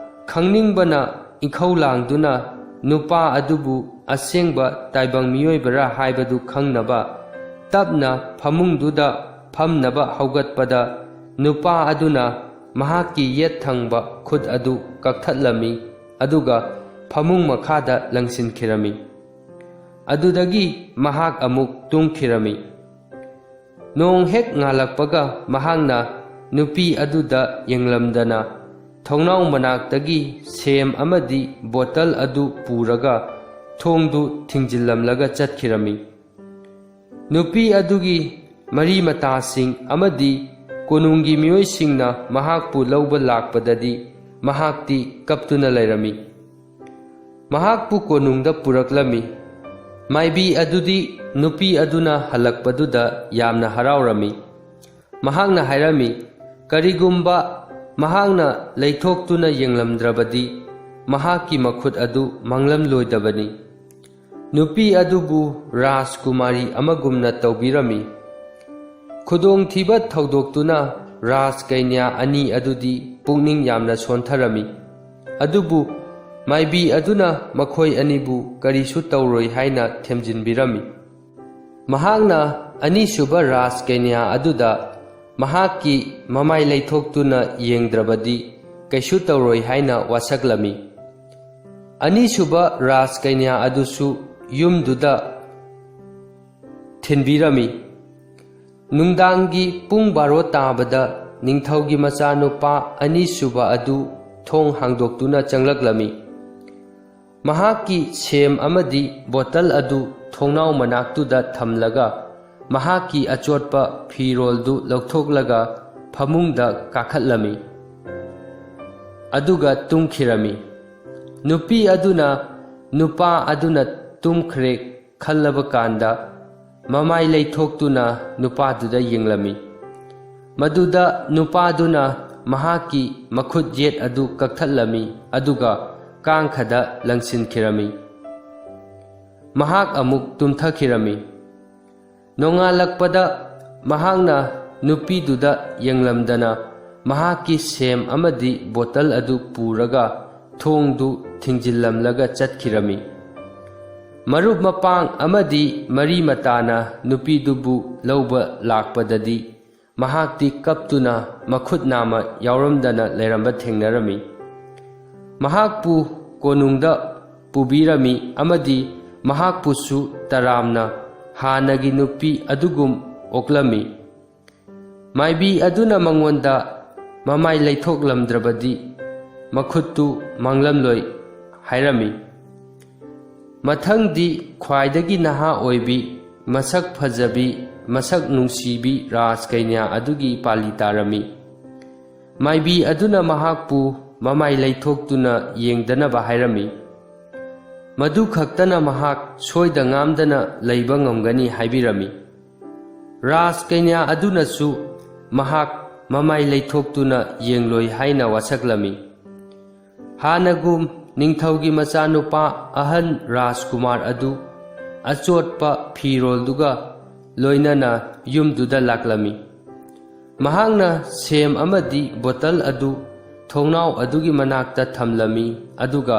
ꯈꯪꯅꯤꯡꯕꯅ ꯏꯈꯧ ꯂꯥꯡꯗꯨꯅ ꯅꯨꯄꯥ ꯑꯗꯨꯕꯨ ꯑꯁꯦꯡꯕ ꯇꯥꯏꯕꯪ ꯃꯤꯑꯣꯏꯕꯔꯥ ꯍꯥꯏꯕꯗꯨ ꯈꯪꯅꯕ ꯇꯞꯅ ꯐꯃꯨꯡꯗꯨꯗ ꯐꯝꯅꯕ ꯍꯧꯒꯠꯄꯗ ꯅꯨꯄꯥ ꯑꯗꯨꯅ ꯃꯍꯥꯛꯀꯤ ꯌꯦꯠ ꯊꯪꯕ ꯈꯨꯠ ꯑꯗꯨ ꯀꯛꯊꯠꯂꯝꯃꯤ, ꯑꯗꯨꯒ ꯐꯃꯨꯡ ꯃꯈꯥꯗ ꯂꯪꯁꯤꯟꯈꯤꯔꯝꯃꯤ꯫ ꯑꯗꯨꯗꯒꯤ ꯃꯍꯥꯛ ꯑꯃꯨꯛ ꯇꯨꯝꯈꯤꯔꯝꯃꯤ꯫ ꯅꯣꯡ ꯍꯦꯛ ꯉꯥꯜꯂꯛꯄꯒ ꯃꯍꯥꯛꯅ ꯅꯨꯄꯤ ꯑꯗꯨꯗ ꯌꯦꯡꯂꯝꯗꯅ ꯊꯣꯡꯅꯥꯎ ꯃꯅꯥꯛꯇꯒꯤ ꯁꯦꯝ ꯑꯃꯗꯤ ꯕꯣꯇꯜ ꯑꯗꯨ ꯄꯨꯔꯒ ꯊꯣꯡꯗꯨ ꯊꯤꯡꯖꯤꯜꯂꯝꯂꯒ ꯆꯠꯈꯤꯔꯝꯃꯤ꯫ ꯅꯨꯄꯤ ꯑꯗꯨꯒꯤ ꯃꯔꯤ ꯃꯇꯥꯁꯤꯡ ꯑꯃꯗꯤ ꯀꯣꯅꯨꯡꯒꯤ ꯃꯤꯑꯣꯏꯁꯤꯡꯅ ꯃꯍꯥꯛꯄꯨ ꯂꯧꯕ ꯂꯥꯛꯄꯗꯗꯤ ꯃꯍꯥꯛꯇꯤ ꯀꯞꯇꯨꯅ ꯂꯩꯔꯝꯃꯤ꯫ ꯃꯍꯥꯛꯄꯨ ꯀꯣꯅꯨꯡꯗ ꯄꯨꯔꯛꯂꯝꯃꯤ꯫ ꯃꯥꯏꯕꯤ ꯑꯗꯨꯗꯤ ꯅꯨꯄꯤ ꯑꯗꯨꯅ ꯍꯜꯂꯛꯄꯗꯨꯗ ꯌꯥꯝꯅ ꯍꯔꯥꯎꯔꯝꯃꯤ꯫ ꯃꯍꯥꯛꯅ ꯍꯥꯏꯔꯝꯃꯤ, "ꯀꯔꯤꯒꯨꯝꯕ ꯃꯍꯥꯛꯅ ꯂꯩꯊꯣꯛꯇꯨꯅ ꯌꯦꯡꯂꯝꯗ꯭ꯔꯕꯗꯤ ꯃꯍꯥꯛꯀꯤ ꯃꯈꯨꯠ ꯑꯗꯨ ꯃꯥꯡꯂꯝꯂꯣꯏꯗꯕꯅꯤ"꯫ ꯅꯨꯄꯤ ꯑꯗꯨꯕꯨ ꯔꯥꯖꯀꯨꯃꯥꯔꯤ ꯑꯃꯒꯨꯝꯅ ꯇꯧꯕꯤꯔꯝꯃꯤ꯫ ꯈꯨꯗꯣꯡꯊꯤꯕ ꯊꯧꯗꯣꯛꯇꯨꯅ ꯔꯥꯖꯀꯩꯅ꯭ꯌꯥ ꯑꯅꯤ ꯑꯗꯨꯗꯤ ꯄꯨꯛꯅꯤꯡ ꯌꯥꯝꯅ ꯁꯣꯟꯊꯔꯝꯃꯤ꯫ ꯑꯗꯨꯕꯨ ꯃꯥꯏꯕꯤ ꯑꯗꯨꯅ ꯃꯈꯣꯏ ꯑꯅꯤꯕꯨ ꯀꯔꯤꯁꯨ ꯇꯧꯔꯣꯏ ꯍꯥꯏꯅ ꯊꯦꯝꯖꯤꯟꯕꯤꯔꯝꯃꯤ꯫ ꯃꯍꯥꯛꯅ ꯑꯅꯤꯁꯨꯕ ꯔꯥꯖꯀꯩꯅ꯭ꯌꯥ ꯑꯗꯨꯗ ꯃꯍꯥꯛꯀꯤ ꯃꯃꯥꯏ ꯂꯩꯊꯣꯛꯇꯨꯅ ꯌꯦꯡꯗ꯭ꯔꯕꯗꯤ ꯀꯩꯁꯨ ꯇꯧꯔꯣꯏ ꯍꯥꯏꯅ ꯋꯥꯁꯛꯂꯝꯃꯤ꯫ ꯑꯅꯤꯁꯨꯕ ꯔꯥꯖꯀꯩꯅ꯭ꯌꯥ ꯑꯗꯨꯁꯨ ꯌꯨꯝꯗꯨꯗ ꯊꯤꯟꯕꯤꯔꯝꯃꯤ꯫ ꯅꯨꯡꯗꯥꯡꯒꯤ ꯄꯨꯡ ꯕꯥꯔꯣ ꯇꯥꯕꯗ ꯅꯤꯡꯊꯧꯒꯤ ꯃꯆꯥꯅꯨꯄꯥ ꯑꯅꯤꯁꯨꯕ ꯑꯗꯨ ꯊꯣꯡ ꯍꯥꯡꯗꯣꯛꯇꯨꯅ ꯆꯪꯂꯛꯂꯝꯃꯤ꯫ ꯃꯍꯥꯛꯀꯤ ꯁꯦꯝ ꯑꯃꯗꯤ ꯕꯣꯇꯜ ꯑꯗꯨ ꯊꯣꯡꯅꯥꯎ ꯃꯅꯥꯛꯇꯨꯗ ꯊꯝꯂꯒ ꯃꯍꯥꯛꯀꯤ ꯑꯆꯣꯠꯄ ꯐꯤꯔꯣꯜꯗꯨ ꯂꯧꯊꯣꯛꯂꯒ ꯐꯃꯨꯡꯗ ꯀꯥꯈꯠꯂꯝꯃꯤ꯫ ꯑꯗꯨꯒ ꯇꯨꯝꯈꯤꯔꯝꯃꯤ꯫ ꯅꯨꯄꯤ ꯑꯗꯨꯅ ꯅꯨꯄꯥ ꯑꯗꯨꯅ ꯇꯨꯝꯈ꯭ꯔꯦ ꯈꯜꯂꯕ ꯀꯥꯟꯗ ꯃꯃꯥꯏ ꯂꯩꯊꯣꯛꯇꯨꯅ ꯅꯨꯄꯥꯗꯨꯗ ꯌꯦꯡꯂꯝꯃꯤ꯫ ꯃꯗꯨꯗ ꯅꯨꯄꯥꯗꯨꯅ ꯃꯍꯥꯛꯀꯤ ꯃꯈꯨꯠ ꯌꯦꯠ ꯑꯗꯨ ꯀꯛꯊꯠꯂꯝꯃꯤ, ꯑꯗꯨꯒ ꯀꯥꯡꯈꯗ ꯂꯪꯁꯤꯟꯈꯤꯔꯝꯃꯤ꯫ ꯃꯍꯥꯛ ꯑꯃꯨꯛ ꯇꯨꯝꯊꯈꯤꯔꯝꯃꯤ꯫ ꯅꯣꯡꯉꯥꯜꯂꯛꯄꯗ ꯃꯍꯥꯛꯅ ꯅꯨꯄꯤꯗꯨꯗ ꯌꯦꯡꯂꯝꯗꯅ ꯃꯍꯥꯛꯀꯤ ꯁꯦꯝ ꯑꯃꯗꯤ ꯕꯣꯇꯜ ꯑꯗꯨ ꯄꯨꯔꯒ ꯊꯣꯡꯗꯨ ꯊꯤꯡꯖꯤꯜꯂꯝꯂꯒ ꯆꯠꯈꯤꯔꯝꯃꯤ꯫ ꯃꯔꯨꯞ ꯃꯄꯥꯡ ꯑꯃꯗꯤ ꯃꯔꯤ ꯃꯇꯥꯅ ꯅꯨꯄꯤꯗꯨꯕꯨ ꯂꯧꯕ ꯂꯥꯛꯄꯗꯗꯤ ꯃꯍꯥꯛꯇꯤ ꯀꯞꯇꯨꯅ ꯃꯈꯨꯠ ꯅꯥꯝꯃ ꯌꯥꯎꯔꯝꯗꯅ ꯂꯩꯔꯝꯕ ꯊꯦꯡꯅꯔꯝꯃꯤ꯫ ꯃꯍꯥꯛꯄꯨ ꯀꯣꯅꯨꯡꯗ ꯄꯨꯕꯤꯔꯝꯃꯤ ꯑꯃꯗꯤ ꯃꯍꯥꯛꯄꯨꯁꯨ ꯇꯔꯥꯝꯅ ꯍꯥꯟꯅꯒꯤ ꯅꯨꯄꯤ ꯑꯗꯨꯒꯨꯝ ꯑꯣꯛꯂꯝꯃꯤ꯫ ꯃꯥꯏꯕꯤ ꯑꯗꯨꯅ ꯃꯉꯣꯟꯗ ꯃꯃꯥꯏ ꯂꯩꯊꯣꯛꯂꯝꯗ꯭ꯔꯕꯗꯤ ꯃꯈꯨꯠꯇꯨ ꯃꯥꯡꯂꯝꯂꯣꯏ ꯍꯥꯏꯔꯝꯃꯤ꯫ ꯃꯊꯪꯗꯤ ꯈ꯭ꯋꯥꯏꯗꯒꯤ ꯅꯍꯥ ꯑꯣꯏꯕꯤ, ꯃꯁꯛ ꯐꯖꯕꯤ, ꯃꯁꯛ ꯅꯨꯡꯁꯤꯕꯤ ꯔꯥꯖꯀꯩꯅ꯭ꯌꯥ ꯑꯗꯨꯒꯤ ꯄꯥꯂꯤ ꯇꯥꯔꯝꯃꯤ꯫ ꯃꯥꯏꯕꯤ ꯑꯗꯨꯅ ꯃꯍꯥꯛꯄꯨ ꯃꯃꯥꯏ ꯂꯩꯊꯣꯛꯇꯨꯅ ꯌꯦꯡꯗꯅꯕ ꯍꯥꯏꯔꯝꯃꯤ꯫ ꯃꯗꯨ ꯈꯛꯇꯅ ꯃꯍꯥꯛ ꯁꯣꯏꯗ ꯉꯥꯝꯗꯅ ꯂꯩꯕ ꯉꯝꯒꯅꯤ ꯍꯥꯏꯕꯤꯔꯝꯃꯤ꯫ ꯔꯥꯖꯀꯩꯅ꯭ꯌꯥ ꯑꯗꯨꯅꯁꯨ ꯃꯍꯥꯛ ꯃꯃꯥꯏ ꯂꯩꯊꯣꯛꯇꯨꯅ ꯌꯦꯡꯂꯣꯏ ꯍꯥꯏꯅ ꯋꯥꯁꯛꯂꯝꯃꯤ꯫ ꯍꯥꯟꯅꯒꯨꯝ ꯅꯤꯡꯊꯧꯒꯤ ꯃꯆꯥꯅꯨꯄꯥ ꯑꯍꯟ ꯔꯥꯖꯀꯨꯃꯥꯔ ꯑꯗꯨ ꯑꯆꯣꯠꯄ ꯐꯤꯔꯣꯜꯗꯨꯒ ꯂꯣꯏꯅꯅ ꯌꯨꯝꯗꯨꯗ ꯂꯥꯛꯂꯝꯃꯤ꯫ ꯃꯍꯥꯛꯅ ꯁꯦꯝ ꯑꯃꯗꯤ ꯕꯣꯇꯜ ꯑꯗꯨ ꯊꯣꯡꯅꯥꯎ ꯑꯗꯨꯒꯤ ꯃꯅꯥꯛꯇ ꯊꯝꯂꯝꯃꯤ, ꯑꯗꯨꯒ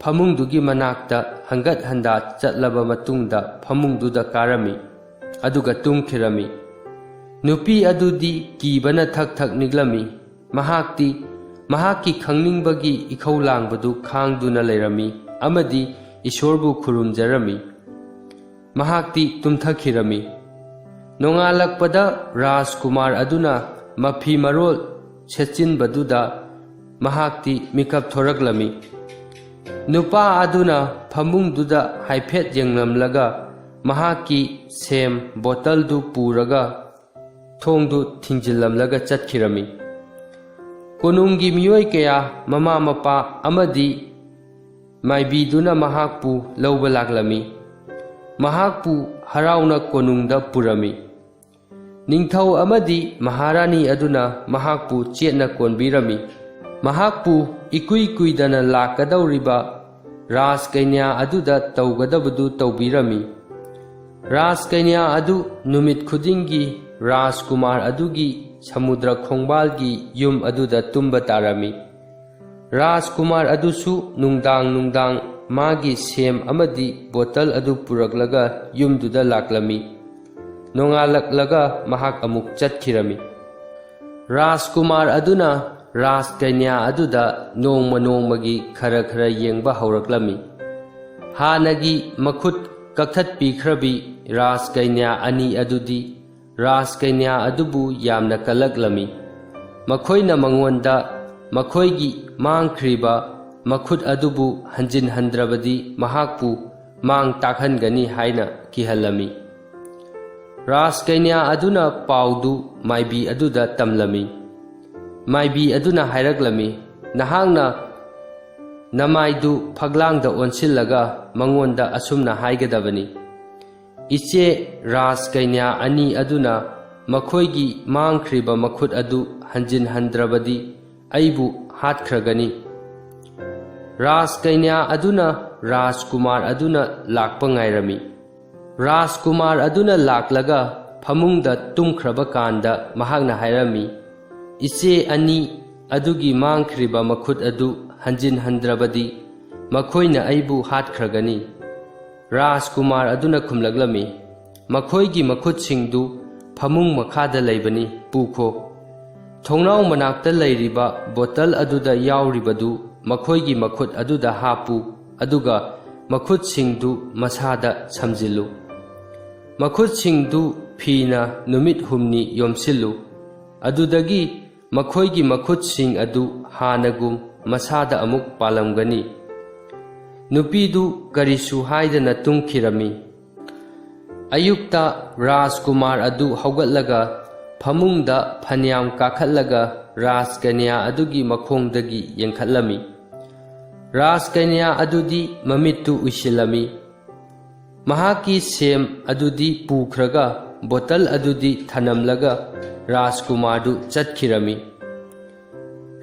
ꯐꯃꯨꯡꯗꯨꯒꯤ ꯃꯅꯥꯛꯇ ꯍꯪꯒꯠ ꯍꯟꯗꯥ ꯆꯠꯂꯕ ꯃꯇꯨꯡꯗ ꯐꯃꯨꯡꯗꯨꯗ ꯀꯥꯔꯝꯃꯤ, ꯑꯗꯨꯒ ꯇꯨꯝꯈꯤꯔꯝꯃꯤ꯫ ꯅꯨꯄꯤ ꯑꯗꯨꯗꯤ ꯀꯤꯕꯅ ꯊꯛ ꯊꯛ ꯅꯤꯛꯂꯝꯃꯤ꯫ ꯃꯍꯥꯛꯇꯤ ꯃꯍꯥꯛꯀꯤ ꯈꯪꯅꯤꯡꯕꯒꯤ ꯏꯈꯧ ꯂꯥꯡꯕꯗꯨ ꯈꯥꯡꯗꯨꯅ ꯂꯩꯔꯝꯃꯤ ꯑꯃꯗꯤ ꯏꯁꯣꯔꯕꯨ ꯈꯨꯔꯨꯝꯖꯔꯝꯃꯤ꯫ ꯃꯍꯥꯛꯇꯤ ꯇꯨꯝꯊꯈꯤꯔꯝꯃꯤ꯫ ꯅꯣꯡꯉꯥꯜꯂꯛꯄꯗ ꯔꯥꯖꯀꯨꯃꯥꯔ ꯑꯗꯨꯅ ꯃꯐꯤ ꯃꯔꯣꯜ ꯁꯦꯠꯆꯤꯟꯕꯗꯨꯗ ꯃꯍꯥꯛꯇꯤ ꯃꯤꯀꯞ ꯊꯣꯔꯛꯂꯝꯃꯤ꯫ ꯅꯨꯄꯥ ꯑꯗꯨꯅ ꯐꯃꯨꯡꯗꯨꯗ ꯍꯥꯏꯐꯦꯠ ꯌꯦꯡꯂꯝꯂꯒ ꯃꯍꯥꯛꯀꯤ ꯁꯦꯝ ꯕꯣꯇꯜꯗꯨ ꯄꯨꯔꯒ ꯊꯣꯡꯗꯨ ꯊꯤꯡꯖꯤꯜꯂꯝꯂꯒ ꯆꯠꯈꯤꯔꯝꯃꯤ꯫ ꯀꯣꯅꯨꯡꯒꯤ ꯃꯤꯑꯣꯏ ꯀꯌꯥ, ꯃꯃꯥ ꯃꯄꯥ ꯑꯃꯗꯤ ꯃꯥꯏꯕꯤꯗꯨꯅ ꯃꯍꯥꯛꯄꯨ ꯂꯧꯕ ꯂꯥꯛꯂꯝꯃꯤ꯫ ꯃꯍꯥꯛꯄꯨ ꯍꯔꯥꯎꯅ ꯀꯣꯅꯨꯡꯗ ꯄꯨꯔꯝꯃꯤ꯫ ꯅꯤꯡꯊꯧ ꯑꯃꯗꯤ ꯃꯍꯥꯔꯥꯅꯤ ꯑꯗꯨꯅ ꯃꯍꯥꯛꯄꯨ ꯆꯦꯠꯅ ꯀꯣꯟꯕꯤꯔꯝꯃꯤ꯫ ꯃꯍꯥꯛꯄꯨ ꯏꯀꯨꯏ ꯀꯨꯏꯗꯅ ꯂꯥꯛꯀꯗꯧꯔꯤꯕ ꯔꯥꯖꯀꯩꯅ꯭ꯌꯥ ꯑꯗꯨꯗ ꯇꯧꯒꯗꯕꯗꯨ ꯇꯧꯕꯤꯔꯝꯃꯤ꯫ ꯔꯥꯖꯀꯩꯅ꯭ꯌꯥ ꯑꯗꯨ ꯅꯨꯃꯤꯠ ꯈꯨꯗꯤꯡꯒꯤ ꯔꯥꯖꯀꯨꯃꯥꯔ ꯑꯗꯨꯒꯤ ꯁꯃꯨꯗ꯭ꯔ ꯈꯣꯡꯕꯥꯜꯒꯤ ꯌꯨꯝ ꯑꯗꯨꯗ ꯇꯨꯝꯕ ꯇꯥꯔꯝꯃꯤ꯫ ꯔꯥꯖꯀꯨꯃꯥꯔ ꯑꯗꯨꯁꯨ ꯅꯨꯡꯗꯥꯡ ꯅꯨꯡꯗꯥꯡ ꯃꯥꯒꯤ ꯁꯦꯝ ꯑꯃꯗꯤ ꯕꯣꯇꯜ ꯑꯗꯨ ꯄꯨꯔꯛꯂꯒ ꯌꯨꯝꯗꯨꯗ ꯂꯥꯛꯂꯝꯃꯤ꯫ ꯅꯣꯡꯉꯥꯜꯂꯛꯂꯒ ꯃꯍꯥꯛ ꯑꯃꯨꯛ ꯆꯠꯈꯤꯔꯝꯃꯤ꯫ ꯔꯥꯖꯀꯨꯃꯥꯔ ꯑꯗꯨꯅ ꯔꯥꯖꯀꯩꯅ꯭ꯌꯥ ꯑꯗꯨꯗ ꯅꯣꯡꯃ ꯅꯣꯡꯃꯒꯤ ꯈꯔ ꯈꯔ ꯌꯦꯡꯕ ꯍꯧꯔꯛꯂꯝꯃꯤ꯫ ꯍꯥꯟꯅꯒꯤ ꯃꯈꯨꯠ ꯀꯛꯊꯠꯄꯤꯈ꯭ꯔꯕꯤ ꯔꯥꯖꯀꯩꯅ꯭ꯌꯥ ꯑꯅꯤ ꯑꯗꯨꯗꯤ ꯔꯥꯖꯀꯩꯅ꯭ꯌꯥ ꯑꯗꯨꯕꯨ ꯌꯥꯝꯅ ꯀꯜꯂꯛꯂꯝꯃꯤ꯫ ꯃꯈꯣꯏꯅ ꯃꯉꯣꯟꯗ ꯃꯈꯣꯏꯒꯤ ꯃꯥꯡꯈ꯭ꯔꯤꯕ ꯃꯈꯨꯠ ꯑꯗꯨꯕꯨ ꯍꯟꯖꯤꯟꯍꯟꯗ꯭ꯔꯕꯗꯤ ꯃꯍꯥꯛꯄꯨ ꯃꯥꯡ ꯇꯥꯛꯍꯟꯒꯅꯤ ꯍꯥꯏꯅ ꯀꯤꯍꯜꯂꯝꯃꯤ꯫ ꯔꯥꯖꯀꯩꯅ꯭ꯌꯥ ꯑꯗꯨꯅ ꯄꯥꯎꯗꯨ ꯃꯥꯏꯕꯤ ꯑꯗꯨꯗ ꯇꯝꯂꯝꯃꯤ꯫ ꯃꯥꯏꯕꯤ ꯑꯗꯨꯅ ꯍꯥꯏꯔꯛꯂꯝꯃꯤ, "ꯅꯍꯥꯛꯅ ꯅꯃꯥꯏꯗꯨ ꯐꯛꯂꯥꯡꯗ ꯑꯣꯟꯁꯤꯜꯂꯒ ꯃꯉꯣꯟꯗ ꯑꯁꯨꯝꯅ ꯍꯥꯏꯒꯗꯕꯅꯤ, 'ꯏꯆꯦ, ꯔꯥꯖꯀꯩꯅ꯭ꯌꯥ ꯑꯅꯤ ꯑꯗꯨꯅ ꯃꯈꯣꯏꯒꯤ ꯃꯥꯡꯈ꯭ꯔꯤꯕ ꯃꯈꯨꯠ ꯑꯗꯨ ꯍꯟꯖꯤꯟꯍꯟꯗ꯭ꯔꯕꯗꯤ ꯑꯩꯕꯨ ꯍꯥꯠꯈ꯭ꯔꯒꯅꯤ.'" ꯔꯥꯖꯀꯩꯅ꯭ꯌꯥ ꯑꯗꯨꯅ ꯔꯥꯖꯀꯨꯃꯥꯔ ꯑꯗꯨꯅ ꯂꯥꯛꯄ ꯉꯥꯏꯔꯝꯃꯤ꯫ ꯔꯥꯖꯀꯨꯃꯥꯔ ꯑꯗꯨꯅ ꯂꯥꯛꯂꯒ ꯐꯃꯨꯡꯗ ꯇꯨꯝꯈ꯭ꯔꯕ ꯀꯥꯟꯗ ꯃꯍꯥꯛꯅ ꯍꯥꯏꯔꯝꯃꯤ, "ꯏꯆꯦ ꯑꯅꯤ ꯑꯗꯨꯒꯤ ꯃꯥꯡꯈ꯭ꯔꯤꯕ ꯃꯈꯨꯠ ꯑꯗꯨ ꯍꯟꯖꯤꯟꯍꯟꯗ꯭ꯔꯕꯗꯤ ꯃꯈꯣꯏꯅ ꯑꯩꯕꯨ ꯍꯥꯠꯈ꯭ꯔꯒꯅꯤ꯫" ꯔꯥꯖꯀꯨꯃꯥꯔ ꯑꯗꯨꯅ ꯈꯨꯝꯂꯛꯂꯝꯃꯤ, "ꯃꯈꯣꯏꯒꯤ ꯃꯈꯨꯠꯁꯤꯡꯗꯨ ꯐꯃꯨꯡ ꯃꯈꯥꯗ ꯂꯩꯕꯅꯤ, ꯄꯨꯈꯣ꯫ ꯊꯣꯡꯅꯥꯎ ꯃꯅꯥꯛꯇ ꯂꯩꯔꯤꯕ ꯕꯣꯇꯜ ꯑꯗꯨꯗ ꯌꯥꯎꯔꯤꯕꯗꯨ ꯃꯈꯣꯏꯒꯤ ꯃꯈꯨꯠ ꯑꯗꯨꯗ ꯍꯥꯞꯄꯨ, ꯑꯗꯨꯒ ꯃꯈꯨꯠꯁꯤꯡꯗꯨ ꯃꯁꯥꯗ ꯁꯝꯖꯤꯜꯂꯨ꯫ ꯃꯈꯨꯠꯁꯤꯡꯗꯨ ꯐꯤꯅ ꯅꯨꯃꯤꯠ ꯍꯨꯝꯅꯤ ꯌꯣꯝꯁꯤꯜꯂꯨ꯫ ꯑꯗꯨꯗꯒꯤ ꯃꯈꯣꯏꯒꯤ ꯃꯈꯨꯠꯁꯤꯡ ꯑꯗꯨ ꯍꯥꯟꯅꯒꯨꯝ ꯃꯁꯥꯗ ꯑꯃꯨꯛ ꯄꯥꯜꯂꯝꯒꯅꯤ꯫" ꯅꯨꯄꯤꯗꯨ ꯀꯔꯤꯁꯨ ꯍꯥꯏꯗꯅ ꯇꯨꯝꯈꯤꯔꯝꯃꯤ꯫ ꯑꯌꯨꯛꯇ ꯔꯥꯖꯀꯨꯃꯥꯔ ꯑꯗꯨ ꯍꯧꯒꯠꯂꯒ ꯐꯃꯨꯡꯗ ꯐꯅꯌꯥꯝ ꯀꯥꯈꯠꯂꯒ ꯔꯥꯖꯀꯩꯅ꯭ꯌꯥ ꯑꯗꯨꯒꯤ ꯃꯈꯣꯡꯗꯒꯤ ꯌꯦꯡꯈꯠꯂꯝꯃꯤ꯫ ꯔꯥꯖꯀꯩꯅ꯭ꯌꯥ ꯑꯗꯨꯗꯤ ꯃꯃꯤꯠꯇꯨ ꯎꯏꯁꯤꯜꯂꯝꯃꯤ꯫ ꯃꯍꯥꯛꯀꯤ ꯁꯦꯝ ꯑꯗꯨꯗꯤ ꯄꯨꯈ꯭ꯔꯒ ꯕꯣꯇꯜ ꯑꯗꯨꯗꯤ ꯊꯅꯝꯂꯒ ꯔꯥꯖꯀꯨꯃꯥꯔꯗꯨ ꯆꯠꯈꯤꯔꯝꯃꯤ꯫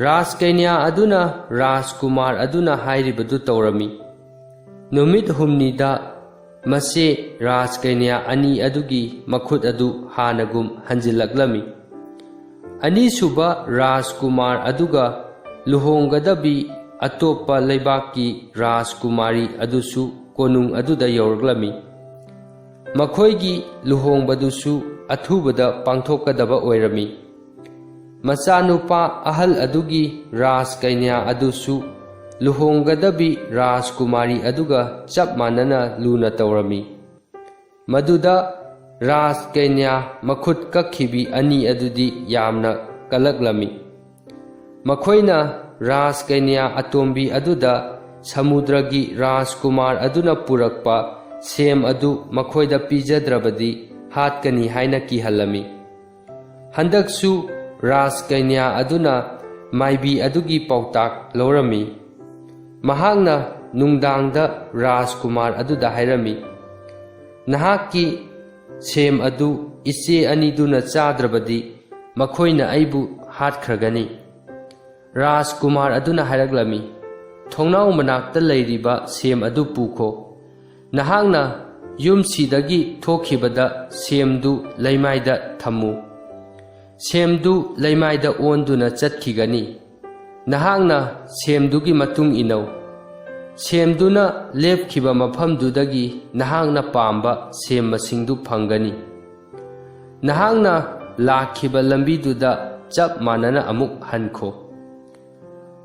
ꯔꯥꯖꯀꯩꯅ꯭ꯌꯥ ꯑꯗꯨꯅ ꯔꯥꯖꯀꯨꯃꯥꯔ ꯑꯗꯨꯅ ꯍꯥꯏꯔꯤꯕꯗꯨ ꯇꯧꯔꯝꯃꯤ꯫ ꯅꯨꯃꯤꯠ ꯍꯨꯝꯅꯤꯗ ꯃꯁꯦ ꯔꯥꯖꯀꯩꯅ꯭ꯌꯥ ꯑꯅꯤ ꯑꯗꯨꯒꯤ ꯃꯈꯨꯠ ꯑꯗꯨ ꯍꯥꯟꯅꯒꯨꯝ ꯍꯟꯖꯤꯜꯂꯛꯂꯝꯃꯤ꯫ ꯑꯅꯤꯁꯨꯕ ꯔꯥꯖꯀꯨꯃꯥꯔ ꯑꯗꯨꯒ ꯂꯨꯍꯣꯡꯒꯗꯕꯤ ꯑꯇꯣꯞꯄ ꯂꯩꯕꯥꯛꯀꯤ ꯔꯥꯖꯀꯨꯃꯥꯔꯤ ꯑꯗꯨꯁꯨ ꯀꯣꯅꯨꯡ ꯑꯗꯨꯗ ꯌꯧꯔꯛꯂꯝꯃꯤ꯫ ꯃꯈꯣꯏꯒꯤ ꯂꯨꯍꯣꯡꯕꯗꯨꯁꯨ ꯑꯊꯨꯕꯗ ꯄꯥꯡꯊꯣꯛꯀꯗꯕ ꯑꯣꯏꯔꯝꯃꯤ꯫ ꯃꯆꯥꯅꯨꯄꯥ ꯑꯍꯜ ꯑꯗꯨꯒꯤ ꯔꯥꯖꯀꯩꯅ꯭ꯌꯥ ꯑꯗꯨꯁꯨ ꯂꯨꯍꯣꯡꯒꯗꯕꯤ ꯔꯥꯖꯀꯨꯃꯥꯔꯤ ꯑꯗꯨꯒ ꯆꯞ ꯃꯥꯟꯅꯅ ꯂꯨꯅ ꯇꯧꯔꯝꯃꯤ꯫ ꯃꯗꯨꯗ ꯔꯥꯖꯀꯩꯅ꯭ꯌꯥ ꯃꯈꯨꯠ ꯀꯛꯈꯤꯕꯤ ꯑꯅꯤ ꯑꯗꯨꯗꯤ ꯌꯥꯝꯅ ꯀꯜꯂꯛꯂꯝꯃꯤ꯫ ꯃꯈꯣꯏꯅ ꯔꯥꯖꯀꯩꯅ꯭ꯌꯥ ꯑꯇꯣꯝꯕꯤ ꯑꯗꯨꯗ ꯁꯃꯨꯗ꯭ꯔꯒꯤ ꯔꯥꯖꯀꯨꯃꯥꯔ ꯑꯗꯨꯅ ꯄꯨꯔꯛꯄ ꯁꯦꯝ ꯑꯗꯨ ꯃꯈꯣꯏꯗ ꯄꯤꯖꯗ꯭ꯔꯕꯗꯤ ꯍꯥꯠꯀꯅꯤ ꯍꯥꯏꯅ ꯀꯤꯍꯜꯂꯝꯃꯤ꯫ ꯍꯟꯗꯛꯁꯨ ꯔꯥꯖꯀꯩꯅ꯭ꯌꯥ ꯑꯗꯨꯅ ꯃꯥꯏꯕꯤ ꯑꯗꯨꯒꯤ ꯄꯥꯎꯇꯥꯛ ꯂꯧꯔꯝꯃꯤ꯫ ꯃꯍꯥꯛꯅ ꯅꯨꯡꯗꯥꯡꯗ ꯔꯥꯖꯀꯨꯃꯥꯔ ꯑꯗꯨꯗ ꯍꯥꯏꯔꯝꯃꯤ, "ꯅꯍꯥꯛꯀꯤ ꯁꯦꯝ ꯑꯗꯨ ꯏꯆꯦ ꯑꯅꯤꯗꯨꯅ ꯆꯥꯗ꯭ꯔꯕꯗꯤ ꯃꯈꯣꯏꯅ ꯑꯩꯕꯨ ꯍꯥꯠꯈ꯭ꯔꯒꯅꯤ"꯫ ꯔꯥꯖꯀꯨꯃꯥꯔ ꯑꯗꯨꯅ ꯍꯥꯏꯔꯛꯂꯝꯃꯤ, "ꯊꯣꯡꯅꯥꯎ ꯃꯅꯥꯛꯇ ꯂꯩꯔꯤꯕ ꯁꯦꯝ ꯑꯗꯨ ꯄꯨꯈꯣ꯫ ꯅꯍꯥꯛꯅ ꯌꯨꯝꯁꯤꯗꯒꯤ ꯊꯣꯛꯈꯤꯕꯗ ꯁꯦꯝꯗꯨ ꯂꯩꯃꯥꯏꯗ ꯊꯝꯃꯨ꯫ ꯁꯦꯝꯗꯨ ꯂꯩꯃꯥꯏꯗ ꯑꯣꯟꯗꯨꯅ ꯆꯠꯈꯤꯒꯅꯤ꯫ ꯅꯍꯥꯛꯅ ꯁꯦꯝꯗꯨꯒꯤ ꯃꯇꯨꯡ ꯏꯟꯅꯧ꯫ ꯁꯦꯝꯗꯨꯅ ꯂꯦꯞꯈꯤꯕ ꯃꯐꯝꯗꯨꯗꯒꯤ ꯅꯍꯥꯛꯅ ꯄꯥꯝꯕ ꯁꯦꯝ ꯃꯁꯤꯡꯗꯨ ꯐꯪꯒꯅꯤ꯫ ꯅꯍꯥꯛꯅ ꯂꯥꯛꯈꯤꯕ ꯂꯝꯕꯤꯗꯨꯗ ꯆꯞ ꯃꯥꯟꯅꯅ ꯑꯃꯨꯛ ꯍꯟꯈꯣ"꯫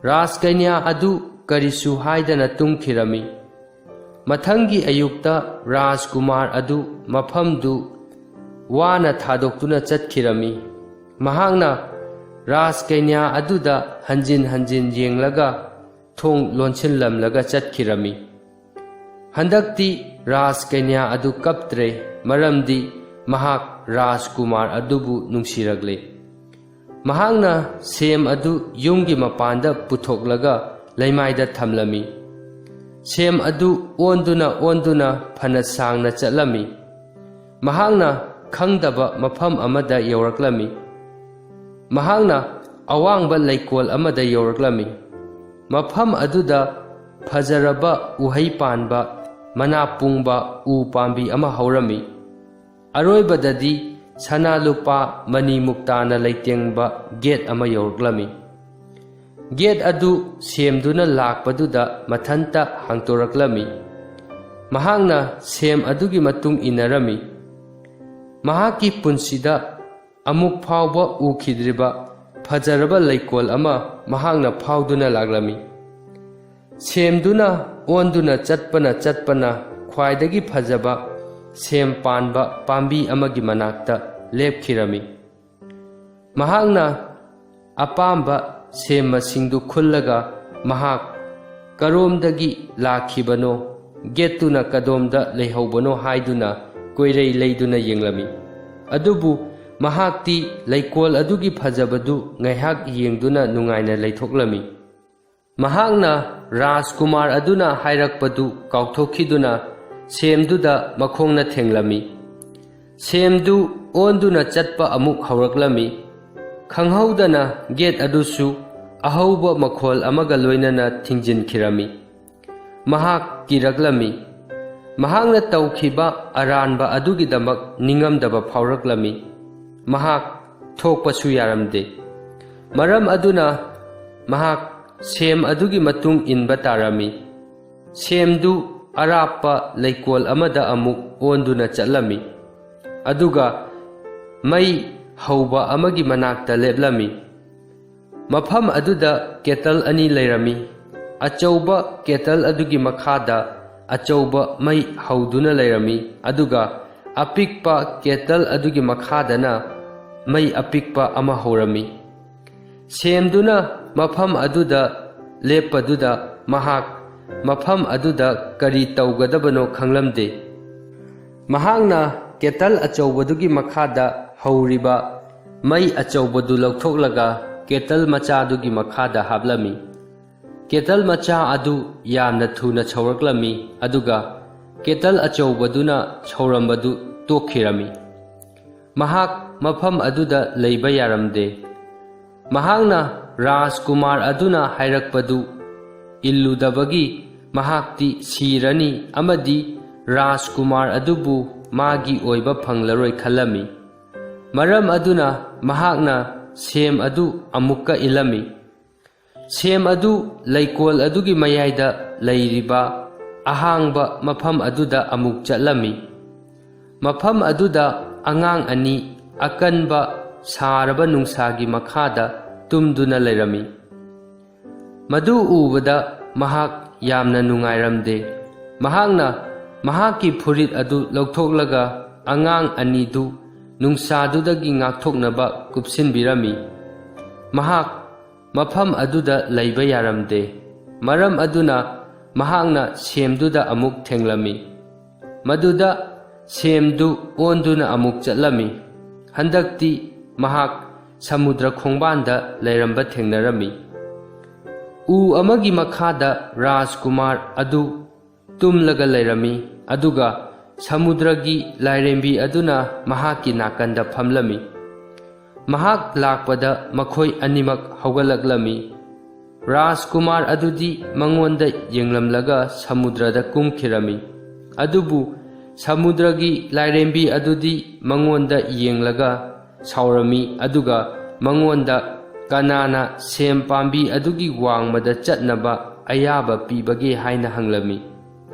ꯔꯥꯖꯀꯩꯅ꯭ꯌꯥ ꯑꯗꯨ ꯀꯔꯤꯁꯨ ꯍꯥꯏꯗꯅ ꯇꯨꯝꯈꯤꯔꯝꯃꯤ꯫ ꯃꯊꯪꯒꯤ ꯑꯌꯨꯛꯇ ꯔꯥꯖꯀꯨꯃꯥꯔ ꯑꯗꯨ ꯃꯐꯝꯗꯨ ꯋꯥꯅ ꯊꯥꯗꯣꯛꯇꯨꯅ ꯆꯠꯈꯤꯔꯝꯃꯤ꯫ ꯃꯍꯥꯛꯅ ꯔꯥꯖꯀꯩꯅ꯭ꯌꯥ ꯑꯗꯨꯗ ꯍꯟꯖꯤꯟ ꯍꯟꯖꯤꯟ ꯌꯦꯡꯂꯒ ꯊꯣꯡ ꯂꯣꯟꯁꯤꯜꯂꯝꯂꯒ ꯆꯠꯈꯤꯔꯝꯃꯤ꯫ ꯍꯟꯗꯛꯇꯤ ꯔꯥꯖꯀꯩꯅ꯭ꯌꯥ ꯑꯗꯨ ꯀꯞꯇ꯭ꯔꯦ, ꯃꯔꯝꯗꯤ ꯃꯍꯥꯛ ꯔꯥꯖꯀꯨꯃꯥꯔ ꯑꯗꯨꯕꯨ ꯅꯨꯡꯁꯤꯔꯛꯂꯦ꯫ ꯃꯍꯥꯛꯅ ꯁꯦꯝ ꯑꯗꯨ ꯌꯨꯝꯒꯤ ꯃꯄꯥꯟꯗ ꯄꯨꯊꯣꯛꯂꯒ ꯂꯩꯃꯥꯏꯗ ꯊꯝꯂꯝꯃꯤ꯫ ꯁꯦꯝ ꯑꯗꯨ ꯑꯣꯟꯗꯨꯅ ꯑꯣꯟꯗꯨꯅ ꯐꯅ ꯁꯥꯡꯅ ꯆꯠꯂꯝꯃꯤ꯫ ꯃꯍꯥꯛꯅ ꯈꯪꯗꯕ ꯃꯐꯝ ꯑꯃꯗ ꯌꯧꯔꯛꯂꯝꯃꯤ꯫ ꯃꯍꯥꯛꯅ ꯑꯋꯥꯡꯕ ꯂꯩꯀꯣꯜ ꯑꯃꯗ ꯌꯧꯔꯛꯂꯝꯃꯤ꯫ ꯃꯐꯝ ꯑꯗꯨꯗ ꯐꯖꯔꯕ ꯎꯍꯩ ꯄꯥꯟꯕ, ꯃꯅꯥ ꯄꯨꯡꯕ ꯎ ꯄꯥꯝꯕꯤ ꯑꯃ ꯍꯧꯔꯝꯃꯤ꯫ ꯑꯔꯣꯏꯕꯗꯗꯤ ꯁꯅꯥ ꯂꯨꯄꯥ ꯃꯅꯤ ꯃꯨꯛꯇꯥꯅ ꯂꯩꯇꯦꯡꯕ ꯒꯦꯠ ꯑꯃ ꯌꯧꯔꯛꯂꯝꯃꯤ꯫ ꯒꯦꯠ ꯑꯗꯨ ꯁꯦꯝꯗꯨꯅ ꯂꯥꯛꯄꯗꯨꯗ ꯃꯊꯟꯇ ꯍꯥꯡꯇꯣꯔꯛꯂꯝꯃꯤ꯫ ꯃꯍꯥꯛꯅ ꯁꯦꯝ ꯑꯗꯨꯒꯤ ꯃꯇꯨꯡ ꯏꯟꯅꯔꯝꯃꯤ꯫ ꯃꯍꯥꯛꯀꯤ ꯄꯨꯟꯁꯤꯗ ꯑꯃꯨꯛ ꯐꯥꯎꯕ ꯎꯈꯤꯗ꯭ꯔꯤꯕ ꯐꯖꯔꯕ ꯂꯩꯀꯣꯜ ꯑꯃ ꯃꯍꯥꯛꯅ ꯐꯥꯎꯗꯨꯅ ꯂꯥꯛꯂꯝꯃꯤ꯫ ꯁꯦꯝꯗꯨꯅ ꯑꯣꯟꯗꯨꯅ ꯆꯠꯄꯅ ꯆꯠꯄꯅ ꯈ꯭ꯋꯥꯏꯗꯒꯤ ꯐꯖꯕ ꯁꯦꯝ ꯄꯥꯟꯕ ꯄꯥꯝꯕꯤ ꯑꯃꯒꯤ ꯃꯅꯥꯛꯇ ꯂꯦꯞꯈꯤꯔꯝꯃꯤ꯫ ꯃꯍꯥꯛꯅ ꯑꯄꯥꯝꯕ ꯁꯦꯝ ꯃꯁꯤꯡꯗꯨ ꯈꯨꯜꯂꯒ ꯃꯍꯥꯛ ꯀꯔꯣꯝꯗꯒꯤ ꯂꯥꯛꯈꯤꯕꯅꯣ, ꯒꯦꯠꯇꯨꯅ ꯀꯗꯣꯝꯗ ꯂꯩꯍꯧꯕꯅꯣ ꯍꯥꯏꯗꯨꯅ ꯀꯣꯏꯔꯩ ꯂꯩꯗꯨꯅ ꯌꯦꯡꯂꯝꯃꯤ꯫ ꯑꯗꯨꯕꯨ ꯃꯍꯥꯛꯇꯤ ꯂꯩꯀꯣꯜ ꯑꯗꯨꯒꯤ ꯐꯖꯕꯗꯨ ꯉꯥꯏꯍꯥꯛ ꯌꯦꯡꯗꯨꯅ ꯅꯨꯡꯉꯥꯏꯅ ꯂꯩꯊꯣꯛꯂꯝꯃꯤ꯫ ꯃꯍꯥꯛꯅ ꯔꯥꯖꯀꯨꯃꯥꯔ ꯑꯗꯨꯅ ꯍꯥꯏꯔꯛꯄꯗꯨ ꯀꯥꯎꯊꯣꯛꯈꯤꯗꯨꯅ ꯁꯦꯝꯗꯨꯗ ꯃꯈꯣꯡꯅ ꯊꯦꯡꯂꯝꯃꯤ꯫ ꯁꯦꯝꯗꯨ ꯑꯣꯟꯗꯨꯅ ꯆꯠꯄ ꯑꯃꯨꯛ ꯍꯧꯔꯛꯂꯝꯃꯤ꯫ ꯈꯪꯍꯧꯗꯅ ꯒꯦꯠ ꯑꯗꯨꯁꯨ ꯑꯍꯧꯕ ꯃꯈꯣꯜ ꯑꯃꯒ ꯂꯣꯏꯅꯅ ꯊꯤꯡꯖꯤꯟꯈꯤꯔꯝꯃꯤ꯫ ꯃꯍꯥꯛ ꯀꯤꯔꯛꯂꯝꯃꯤ꯫ ꯃꯍꯥꯛꯅ ꯇꯧꯈꯤꯕ ꯑꯔꯥꯟꯕ ꯑꯗꯨꯒꯤꯗꯃꯛ ꯅꯤꯡꯉꯝꯗꯕ ꯐꯥꯎꯔꯛꯂꯝꯃꯤ꯫ ꯃꯍꯥꯛ ꯊꯣꯛꯄꯁꯨ ꯌꯥꯔꯝꯗꯦ꯫ ꯃꯔꯝ ꯑꯗꯨꯅ ꯃꯍꯥꯛ ꯁꯦꯝ ꯑꯗꯨꯒꯤ ꯃꯇꯨꯡ ꯏꯟꯕ ꯇꯥꯔꯝꯃꯤ꯫ ꯁꯦꯝꯗꯨ ꯑꯔꯥꯞꯄ ꯂꯩꯀꯣꯜ ꯑꯃꯗ ꯑꯃꯨꯛ ꯑꯣꯟꯗꯨꯅ ꯆꯠꯂꯝꯃꯤ꯫ ꯑꯗꯨꯒ ꯃꯩ ꯍꯧꯕ ꯑꯃꯒꯤ ꯃꯅꯥꯛꯇ ꯂꯦꯞꯂꯝꯃꯤ꯫ ꯃꯐꯝ ꯑꯗꯨꯗ ꯀꯦꯇꯜ ꯑꯅꯤ ꯂꯩꯔꯝꯃꯤ꯫ ꯑꯆꯧꯕ ꯀꯦꯇꯜ ꯑꯗꯨꯒꯤ ꯃꯈꯥꯗ ꯑꯆꯧꯕ ꯃꯩ ꯍꯧꯗꯨꯅ ꯂꯩꯔꯝꯃꯤ, ꯑꯗꯨꯒ ꯑꯄꯤꯛꯄ ꯀꯦꯇꯜ ꯑꯗꯨꯒꯤ ꯃꯈꯥꯗꯅ ꯃꯩ ꯑꯄꯤꯛꯄ ꯑꯃ ꯍꯧꯔꯝꯃꯤ꯫ ꯁꯦꯝꯗꯨꯅ ꯃꯐꯝ ꯑꯗꯨꯗ ꯂꯦꯞꯄꯗꯨꯗ ꯃꯍꯥꯛ ꯃꯐꯝ ꯑꯗꯨꯗ ꯀꯔꯤ ꯇꯧꯒꯗꯕꯅꯣ ꯈꯪꯂꯝꯗꯦ꯫ ꯃꯍꯥꯛꯅ ꯀꯦꯇꯜ ꯑꯆꯧꯕꯗꯨꯒꯤ ꯃꯈꯥꯗ ꯍꯧꯔꯤꯕ ꯃꯩ ꯑꯆꯧꯕꯗꯨ ꯂꯧꯊꯣꯛꯂꯒ ꯀꯦꯇꯜ ꯃꯆꯥꯗꯨꯒꯤ ꯃꯈꯥꯗ ꯍꯥꯞꯂꯝꯃꯤ꯫ ꯀꯦꯇꯜ ꯃꯆꯥ ꯑꯗꯨ ꯌꯥꯝꯅ ꯊꯨꯅ ꯁꯧꯔꯛꯂꯝꯃꯤ, ꯑꯗꯨꯒ ꯀꯦꯇꯜ ꯑꯆꯧꯕꯗꯨꯅ ꯁꯧꯔꯝꯕꯗꯨ ꯇꯣꯛꯈꯤꯔꯝꯃꯤ꯫ ꯃꯍꯥꯛ ꯃꯐꯝ ꯑꯗꯨꯗ ꯂꯩꯕ ꯌꯥꯔꯝꯗꯦ꯫ ꯃꯍꯥꯛꯅ ꯔꯥꯖꯀꯨꯃꯥꯔ ꯑꯗꯨꯅ ꯍꯥꯏꯔꯛꯄꯗꯨ ꯏꯜꯂꯨꯗꯕꯒꯤ ꯃꯍꯥꯛꯇꯤ ꯁꯤꯔꯅꯤ ꯑꯃꯗꯤ ꯔꯥꯖꯀꯨꯃꯥꯔ ꯑꯗꯨꯕꯨ ꯃꯥꯒꯤ ꯑꯣꯏꯕ ꯐꯪꯂꯔꯣꯏ ꯈꯜꯂꯝꯃꯤ꯫ ꯃꯔꯝ ꯑꯗꯨꯅ ꯃꯍꯥꯛꯅ ꯁꯦꯝ ꯑꯗꯨ ꯑꯃꯨꯛꯀ ꯏꯜꯂꯝꯃꯤ꯫ ꯁꯦꯝ ꯑꯗꯨ ꯂꯩꯀꯣꯜ ꯑꯗꯨꯒꯤ ꯃꯌꯥꯏꯗ ꯂꯩꯔꯤꯕ ꯑꯍꯥꯡꯕ ꯃꯐꯝ ꯑꯗꯨꯗ ꯑꯃꯨꯛ ꯆꯠꯂꯝꯃꯤ꯫ ꯃꯐꯝ ꯑꯗꯨꯗ ꯑꯉꯥꯡ ꯑꯅꯤ ꯑꯀꯟꯕ ꯁꯥꯔꯕ ꯅꯨꯡꯁꯥꯒꯤ ꯃꯈꯥꯗ ꯇꯨꯝꯗꯨꯅ ꯂꯩꯔꯝꯃꯤ꯫ ꯃꯗꯨ ꯎꯕꯗ ꯃꯍꯥꯛ ꯌꯥꯝꯅ ꯅꯨꯡꯉꯥꯏꯔꯝꯗꯦ꯫ ꯃꯍꯥꯛꯅ ꯃꯍꯥꯛꯀꯤ ꯐꯨꯔꯤꯠ ꯑꯗꯨ ꯂꯧꯊꯣꯛꯂꯒ ꯑꯉꯥꯡ ꯑꯅꯤꯗꯨ ꯅꯨꯡꯁꯥꯗꯨꯗꯒꯤ ꯉꯥꯛꯊꯣꯛꯅꯕ ꯀꯨꯞꯁꯤꯟꯕꯤꯔꯝꯃꯤ꯫ ꯃꯍꯥꯛ ꯃꯐꯝ ꯑꯗꯨꯗ ꯂꯩꯕ ꯌꯥꯔꯝꯗꯦ꯫ ꯃꯔꯝ ꯑꯗꯨꯅ ꯃꯍꯥꯛꯅ ꯁꯦꯝꯗꯨꯗ ꯑꯃꯨꯛ ꯊꯦꯡꯂꯝꯃꯤ꯫ ꯃꯗꯨꯗ ꯁꯦꯝꯗꯨ ꯑꯣꯟꯗꯨꯅ ꯑꯃꯨꯛ ꯆꯠꯂꯝꯃꯤ꯫ ꯍꯟꯗꯛꯇꯤ ꯃꯍꯥꯛ ꯁꯃꯨꯗ꯭ꯔ ꯈꯣꯡꯕꯥꯟꯗ ꯂꯩꯔꯝꯕ ꯊꯦꯡꯅꯔꯝꯃꯤ꯫ ꯎ ꯑꯃꯒꯤ ꯃꯈꯥꯗ ꯔꯥꯖꯀꯨꯃꯥꯔ ꯑꯗꯨ ꯇꯨꯝꯂꯒ ꯂꯩꯔꯝꯃꯤ, ꯑꯗꯨꯒ ꯁꯃꯨꯗ꯭ꯔꯒꯤ ꯂꯥꯏꯔꯦꯝꯕꯤ ꯑꯗꯨꯅ ꯃꯍꯥꯛꯀꯤ ꯅꯥꯀꯟꯗ ꯐꯝꯂꯝꯃꯤ꯫ ꯃꯍꯥꯛ ꯂꯥꯛꯄꯗ ꯃꯈꯣꯏ ꯑꯅꯤꯃꯛ ꯍꯧꯒꯠꯂꯛꯂꯝꯃꯤ꯫ ꯔꯥꯖꯀꯨꯃꯥꯔ ꯑꯗꯨꯗꯤ ꯃꯉꯣꯟꯗ ꯌꯦꯡꯂꯝꯂꯒ ꯁꯃꯨꯗ꯭ꯔꯗ ꯀꯨꯝꯈꯤꯔꯝꯃꯤ꯫ ꯑꯗꯨꯕꯨ ꯁꯃꯨꯗ꯭ꯔꯒꯤ ꯂꯥꯏꯔꯦꯝꯕꯤ ꯑꯗꯨꯗꯤ ꯃꯉꯣꯟꯗ ꯌꯦꯡꯂꯒ ꯁꯥꯎꯔꯝꯃꯤ, ꯑꯗꯨꯒ ꯃꯉꯣꯟꯗ ꯀꯅꯥꯅ ꯁꯦꯝ ꯄꯥꯝꯕꯤ ꯑꯗꯨꯒꯤ ꯋꯥꯡꯃꯗ ꯆꯠꯅꯕ ꯑꯌꯥꯕ ꯄꯤꯕꯒꯦ ꯍꯥꯏꯅ ꯍꯪꯂꯝꯃꯤ꯫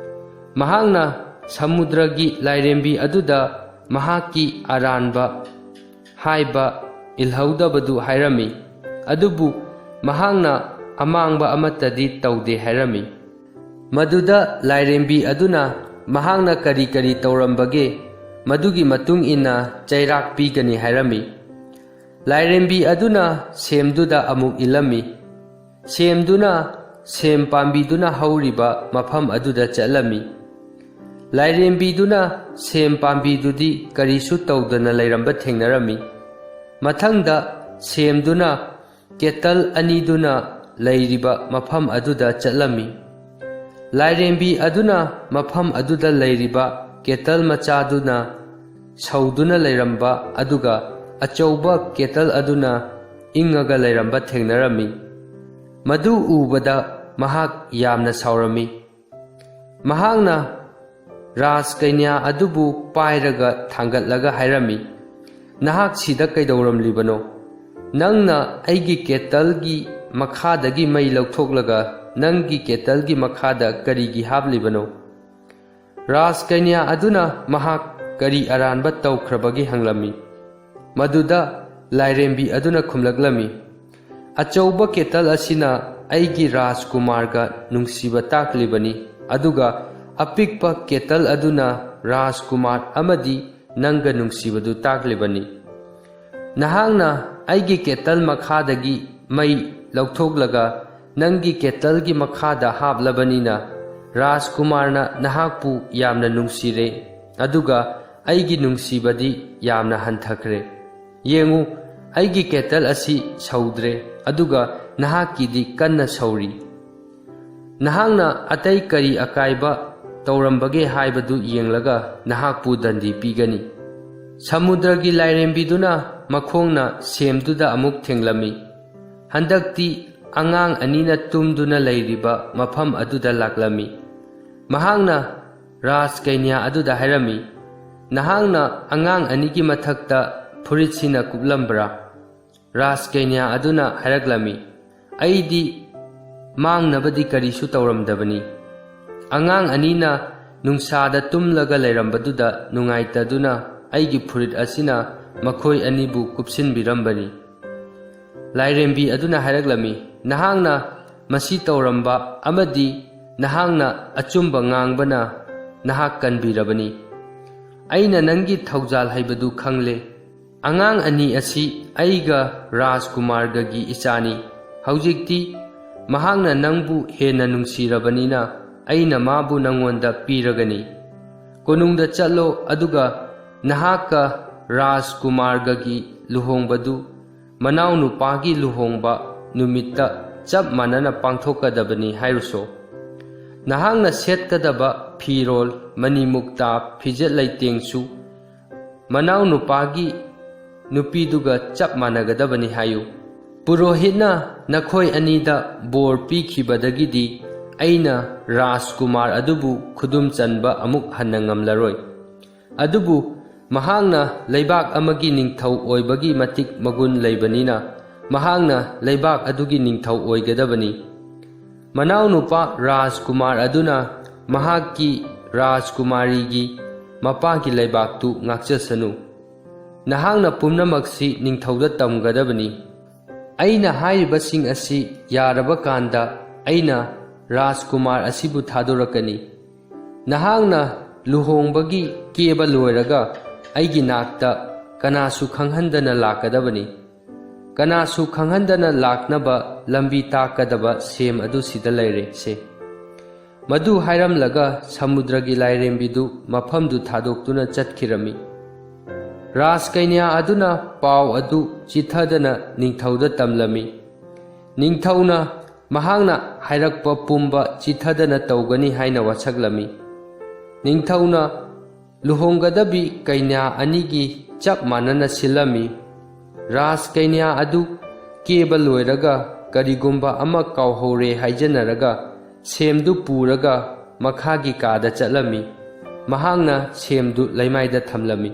ꯃꯍꯥꯛꯅ ꯁꯃꯨꯗ꯭ꯔꯒꯤ ꯂꯥꯏꯔꯦꯝꯕꯤ ꯑꯗꯨꯗ ꯃꯍꯥꯛꯀꯤ ꯑꯔꯥꯟꯕ ꯍꯥꯏꯕ ꯏꯜꯍꯧꯗꯕꯗꯨ ꯍꯥꯏꯔꯝꯃꯤ, ꯑꯗꯨꯕꯨ ꯃꯍꯥꯛꯅ ꯑꯃꯥꯡꯕ ꯑꯃꯠꯇꯗꯤ ꯇꯧꯗꯦ ꯍꯥꯏꯔꯝꯃꯤ꯫ ꯃꯗꯨꯗ ꯂꯥꯏꯔꯦꯝꯕꯤ ꯑꯗꯨꯅ ꯃꯍꯥꯛꯅ ꯀꯔꯤ ꯀꯔꯤ ꯇꯧꯔꯝꯕꯒꯦ, ꯃꯗꯨꯒꯤ ꯃꯇꯨꯡ ꯏꯟꯅ ꯆꯩꯔꯥꯛ ꯄꯤꯒꯅꯤ ꯍꯥꯏꯔꯝꯃꯤ꯫ ꯂꯥꯏꯔꯦꯝꯕꯤ ꯑꯗꯨꯅ ꯁꯦꯝꯗꯨꯗ ꯑꯃꯨꯛ ꯏꯜꯂꯝꯃꯤ꯫ ꯁꯦꯝꯗꯨꯅ ꯁꯦꯝ ꯄꯥꯝꯕꯤꯗꯨꯅ ꯍꯧꯔꯤꯕ ꯃꯐꯝ ꯑꯗꯨꯗ ꯆꯠꯂꯝꯃꯤ꯫ ꯂꯥꯏꯔꯦꯝꯕꯤꯗꯨꯅ ꯁꯦꯝ ꯄꯥꯝꯕꯤꯗꯨꯗꯤ ꯀꯔꯤꯁꯨ ꯇꯧꯗꯅ ꯂꯩꯔꯝꯕ ꯊꯦꯡꯅꯔꯝꯃꯤ꯫ ꯃꯊꯪꯗ ꯁꯦꯝꯗꯨꯅ ꯀꯦꯇꯜ ꯑꯅꯤꯗꯨꯅ ꯂꯩꯔꯤꯕ ꯃꯐꯝ ꯑꯗꯨꯗ ꯆꯠꯂꯝꯃꯤ꯫ ꯂꯥꯏꯔꯦꯝꯕꯤ ꯑꯗꯨꯅ ꯃꯐꯝ ꯑꯗꯨꯗ ꯂꯩꯔꯤꯕ ꯀꯦꯇꯜ ꯃꯆꯥꯗꯨꯅ ꯁꯧꯗꯨꯅ ꯂꯩꯔꯝꯕ, ꯑꯗꯨꯒ ꯑꯆꯧꯕ ꯀꯦꯇꯜ ꯑꯗꯨꯅ ꯏꯪꯉꯒ ꯂꯩꯔꯝꯕ ꯊꯦꯡꯅꯔꯝꯃꯤ꯫ ꯃꯗꯨ ꯎꯕꯗ ꯃꯍꯥꯛ ꯌꯥꯝꯅ ꯁꯥꯎꯔꯝꯃꯤ꯫ ꯃꯍꯥꯛꯅ ꯔꯥꯖꯀꯩꯅ꯭ꯌꯥ ꯑꯗꯨꯕꯨ ꯄꯥꯏꯔꯒ ꯊꯥꯡꯒꯠꯂꯒ ꯍꯥꯏꯔꯝꯃꯤ, "ꯅꯍꯥꯛ ꯁꯤꯗ ꯀꯩꯗꯧꯔꯝꯂꯤꯕꯅꯣ? ꯅꯪꯅ ꯑꯩꯒꯤ ꯀꯦꯇꯜꯒꯤ ꯃꯈꯥꯗꯒꯤ ꯃꯩ ꯂꯧꯊꯣꯛꯂꯒ ꯅꯪꯒꯤ ꯀꯦꯇꯜꯒꯤ ꯃꯈꯥꯗ ꯀꯔꯤꯒꯤ ꯍꯥꯞꯂꯤꯕꯅꯣ?" ꯔꯥꯖꯀꯩꯅ꯭ꯌꯥ ꯑꯗꯨꯅ ꯃꯍꯥꯛ ꯀꯔꯤ ꯑꯔꯥꯟꯕ ꯇꯧꯈ꯭ꯔꯕꯒꯦ ꯍꯪꯂꯝꯃꯤ꯫ ꯃꯗꯨꯗ ꯂꯥꯏꯔꯦꯝꯕꯤ ꯑꯗꯨꯅ ꯈꯨꯝꯂꯛꯂꯝꯃꯤ, "ꯑꯆꯧꯕ ꯀꯦꯇꯜ ꯑꯁꯤꯅ ꯑꯩꯒꯤ ꯔꯥꯖꯀꯨꯃꯥꯔꯒ ꯅꯨꯡꯁꯤꯕ ꯇꯥꯛꯂꯤꯕꯅꯤ, ꯑꯗꯨꯒ ꯑꯄꯤꯛꯄ ꯀꯦꯇꯜ ꯑꯗꯨꯅ ꯔꯥꯖꯀꯨꯃꯥꯔ ꯑꯃꯗꯤ ꯅꯪꯒ ꯅꯨꯡꯁꯤꯕꯗꯨ ꯇꯥꯛꯂꯤꯕꯅꯤ꯫ ꯅꯍꯥꯛꯅ ꯑꯩꯒꯤ ꯀꯦꯇꯜ ꯃꯈꯥꯗꯒꯤ ꯃꯩ ꯂꯧꯊꯣꯛꯂꯒ ꯅꯪꯒꯤ ꯀꯦꯇꯜꯒꯤ ꯃꯈꯥꯗ ꯍꯥꯞꯂꯕꯅꯤꯅ ꯔꯥꯖꯀꯨꯃꯥꯔꯅ ꯅꯍꯥꯛꯄꯨ ꯌꯥꯝꯅ ꯅꯨꯡꯁꯤꯔꯦ꯫ ꯑꯗꯨꯒ ꯑꯩꯒꯤ ꯅꯨꯡꯁꯤꯕꯗꯤ ꯌꯥꯝꯅ ꯍꯟꯊꯈ꯭ꯔꯦ꯫ ꯌꯦꯡꯉꯨ, ꯑꯩꯒꯤ ꯀꯦꯇꯜ ꯑꯁꯤ ꯁꯧꯗ꯭ꯔꯦ, ꯑꯗꯨꯒ ꯅꯍꯥꯛꯀꯤꯗꯤ ꯀꯟꯅ ꯁꯧꯔꯤ꯫ ꯅꯍꯥꯛꯅ ꯑꯇꯩ ꯀꯔꯤ ꯑꯀꯥꯏꯕ ꯇꯧꯔꯝꯕꯒꯦ ꯍꯥꯏꯕꯗꯨ ꯌꯦꯡꯂꯒ ꯅꯍꯥꯛꯄꯨ ꯗꯟꯗꯤ ꯄꯤꯒꯅꯤ꯫ ꯁꯃꯨꯗ꯭ꯔꯒꯤ ꯂꯥꯏꯔꯦꯝꯕꯤꯗꯨꯅ ꯃꯈꯣꯡꯅ ꯁꯦꯝꯗꯨꯗ ꯑꯃꯨꯛ ꯊꯦꯡꯂꯝꯃꯤ꯫ ꯍꯟꯗꯛꯇꯤ ꯑꯉꯥꯡ ꯑꯅꯤꯅ ꯇꯨꯝꯗꯨꯅ ꯂꯩꯔꯤꯕ ꯃꯐꯝ ꯑꯗꯨꯗ ꯂꯥꯛꯂꯝꯃꯤ꯫ ꯃꯍꯥꯛꯅ ꯔꯥꯖ ꯀꯩꯅ꯭ꯌꯥ ꯑꯗꯨꯗ ꯍꯥꯏꯔꯝꯃꯤ, "ꯅꯍꯥꯛꯅ ꯑꯉꯥꯡ ꯑꯅꯤꯒꯤ ꯃꯊꯛꯇ ꯐꯨꯔꯤꯠꯁꯤꯅ ꯀꯨꯞꯂꯝꯕ꯭ꯔꯥ?" ꯔꯥꯖ ꯀꯩꯅ꯭ꯌꯥ ꯑꯗꯨꯅ ꯍꯥꯏꯔꯛꯂꯝꯃꯤ, "ꯑꯩꯗꯤ ꯃꯥꯡꯅꯕꯗꯤ ꯀꯔꯤꯁꯨ ꯇꯧꯔꯝꯗꯕꯅꯤ꯫ ꯑꯉꯥꯡ ꯑꯅꯤꯅ ꯅꯨꯡꯁꯥꯗ ꯇꯨꯝꯂꯒ ꯂꯩꯔꯝꯕꯗꯨꯗ ꯅꯨꯡꯉꯥꯏꯇꯗꯨꯅ ꯑꯩꯒꯤ ꯐꯨꯔꯤꯠ ꯑꯁꯤꯅ ꯃꯈꯣꯏ ꯑꯅꯤꯕꯨ ꯀꯨꯞꯁꯤꯟꯕꯤꯔꯝꯕꯅꯤ꯫" ꯂꯥꯏꯔꯦꯝꯕꯤ ꯑꯗꯨꯅ ꯍꯥꯏꯔꯛꯂꯝꯃꯤ, "ꯅꯍꯥꯛꯅ ꯃꯁꯤ ꯇꯧꯔꯝꯕ ꯑꯃꯗꯤ ꯅꯍꯥꯛꯅ ꯑꯆꯨꯝꯕ ꯉꯥꯡꯕꯅ ꯅꯍꯥꯛ ꯀꯟꯕꯤꯔꯕꯅꯤ꯫ ꯑꯩꯅ ꯅꯪꯒꯤ ꯊꯧꯖꯥꯜ ꯍꯩꯕꯗꯨ ꯈꯪꯂꯦ꯫ ꯑꯉꯥꯡ ꯑꯅꯤ ꯑꯁꯤ ꯑꯩꯒ ꯔꯥꯖꯀꯨꯃꯥꯔꯒꯒꯤ ꯏꯆꯥꯅꯤ꯫ ꯍꯧꯖꯤꯛꯇꯤ ꯃꯍꯥꯛꯅ ꯅꯪꯕꯨ ꯍꯦꯟꯅ ꯅꯨꯡꯁꯤꯔꯕꯅꯤꯅ ꯑꯩꯅ ꯃꯥꯕꯨ ꯅꯪꯉꯣꯟꯗ ꯄꯤꯔꯒꯅꯤ꯫ ꯀꯣꯅꯨꯡꯗ ꯆꯠꯂꯣ, ꯑꯗꯨꯒ ꯅꯍꯥꯛꯀ ꯔꯥꯖꯀꯨꯃꯥꯔꯒꯒꯤ ꯂꯨꯍꯣꯡꯕꯗꯨ ꯃꯅꯥꯎꯅꯨꯄꯥꯒꯤ ꯂꯨꯍꯣꯡꯕ ꯅꯨꯃꯤꯠꯇ ꯆꯞ ꯃꯥꯟꯅꯅ ꯄꯥꯡꯊꯣꯛꯀꯗꯕꯅꯤ ꯍꯥꯏꯔꯨꯁꯣ꯫ ꯅꯍꯥꯛꯅ ꯁꯦꯠꯀꯗꯕ ꯐꯤꯔꯣꯜ, ꯃꯅꯤꯃꯨꯛꯇꯥ, ꯐꯤꯖꯦꯠ ꯂꯩꯇꯦꯡꯁꯨ ꯃꯅꯥꯎꯅꯨꯄꯥꯒꯤ ꯅꯨꯄꯤꯗꯨꯒ ꯆꯞ ꯃꯥꯟꯅꯒꯗꯕꯅꯤ ꯍꯥꯏꯌꯨ꯫ ꯄꯨꯔꯣꯍꯤꯠꯅ ꯅꯈꯣꯏ ꯑꯅꯤꯗ ꯕꯣꯔ ꯄꯤꯈꯤꯕꯗꯒꯤꯗꯤ ꯑꯩꯅ ꯔꯥꯖꯀꯨꯃꯥꯔ ꯑꯗꯨꯕꯨ ꯈꯨꯗꯨꯝ ꯆꯟꯕ ꯑꯃꯨꯛ ꯍꯟꯅ ꯉꯝꯂꯔꯣꯏ꯫ ꯑꯗꯨꯕꯨ ꯃꯍꯥꯛꯅ ꯂꯩꯕꯥꯛ ꯑꯃꯒꯤ ꯅꯤꯡꯊꯧ ꯑꯣꯏꯕꯒꯤ ꯃꯇꯤꯛ ꯃꯒꯨꯟ ꯂꯩꯕꯅꯤꯅ ꯃꯍꯥꯛꯅ ꯂꯩꯕꯥꯛ ꯑꯗꯨꯒꯤ ꯅꯤꯡꯊꯧ ꯑꯣꯏꯒꯗꯕꯅꯤ꯫ ꯃꯅꯥꯎꯅꯨꯄꯥ ꯔꯥꯖꯀꯨꯃꯥꯔ ꯑꯗꯨꯅ ꯃꯍꯥꯛꯀꯤ ꯔꯥꯖꯀꯨꯃꯥꯔꯤꯒꯤ ꯃꯄꯥꯒꯤ ꯂꯩꯕꯥꯛꯇꯨ ꯉꯥꯛꯆꯁꯅꯨ꯫ ꯅꯍꯥꯛꯅ ꯄꯨꯝꯅꯃꯛꯁꯤ ꯅꯤꯡꯊꯧꯗ ꯇꯝꯒꯗꯕꯅꯤ꯫ ꯑꯩꯅ ꯍꯥꯏꯔꯤꯕꯁꯤꯡ ꯑꯁꯤ ꯌꯥꯔꯕ ꯀꯥꯟꯗ ꯑꯩꯅ ꯔꯥꯖꯀꯨꯃꯥꯔ ꯑꯁꯤꯕꯨ ꯊꯥꯗꯣꯔꯛꯀꯅꯤ꯫ ꯅꯍꯥꯛꯅ ꯂꯨꯍꯣꯡꯕꯒꯤ ꯀꯦꯕ ꯂꯣꯏꯔꯒ ꯑꯩꯒꯤ ꯅꯥꯛꯇ ꯀꯅꯥꯁꯨ ꯈꯪꯍꯟꯗꯅ ꯂꯥꯛꯀꯗꯕꯅꯤ꯫ ꯀꯅꯥꯁꯨ ꯈꯪꯍꯟꯗꯅ ꯂꯥꯛꯅꯕ ꯂꯝꯕꯤ ꯇꯥꯛꯀꯗꯕ ꯁꯦꯝ ꯑꯗꯨ ꯁꯤꯗ ꯂꯩꯔꯦ ꯁꯦ꯫ ꯃꯗꯨ ꯍꯥꯏꯔꯝꯂꯒ ꯁꯃꯨꯗ꯭ꯔꯒꯤ ꯂꯥꯏꯔꯦꯝꯕꯤꯗꯨ ꯃꯐꯝꯗꯨ ꯊꯥꯗꯣꯛꯇꯨꯅ ꯆꯠꯈꯤꯔꯝꯃꯤ꯫ ꯔꯥꯖꯀꯩꯅ꯭ꯌꯥ ꯑꯗꯨꯅ ꯄꯥꯎ ꯑꯗꯨ ꯆꯤꯊꯗꯅ ꯅꯤꯡꯊꯧꯗ ꯇꯝꯂꯝꯃꯤ꯫ ꯅꯤꯡꯊꯧꯅ ꯃꯍꯥꯛꯅ ꯍꯥꯏꯔꯛꯄ ꯄꯨꯝꯕ ꯆꯤꯊꯗꯅ ꯇꯧꯒꯅꯤ ꯍꯥꯏꯅ ꯋꯥꯁꯛꯂꯝꯃꯤ꯫ ꯅꯤꯡꯊꯧꯅ ꯂꯨꯍꯣꯡꯒꯗꯕꯤ ꯀꯩꯅ꯭ꯌꯥ ꯑꯅꯤꯒꯤ ꯆꯞ ꯃꯥꯟꯅꯅ ꯁꯤꯜꯂꯝꯃꯤ꯫ ꯔꯥꯖ ꯀꯩꯅ꯭ꯌꯥ ꯑꯗꯨ ꯀꯦꯕ ꯂꯣꯏꯔꯒ ꯀꯔꯤꯒꯨꯝꯕ ꯑꯃ ꯀꯥꯎꯍꯧꯔꯦ ꯍꯥꯏꯖꯅꯔꯒ ꯁꯦꯝꯗꯨ ꯄꯨꯔꯒ ꯃꯈꯥꯒꯤ ꯀꯥꯗ ꯆꯠꯂꯝꯃꯤ꯫ ꯃꯍꯥꯛꯅ ꯁꯦꯝꯗꯨ ꯂꯩꯃꯥꯏꯗ ꯊꯝꯂꯝꯃꯤ꯫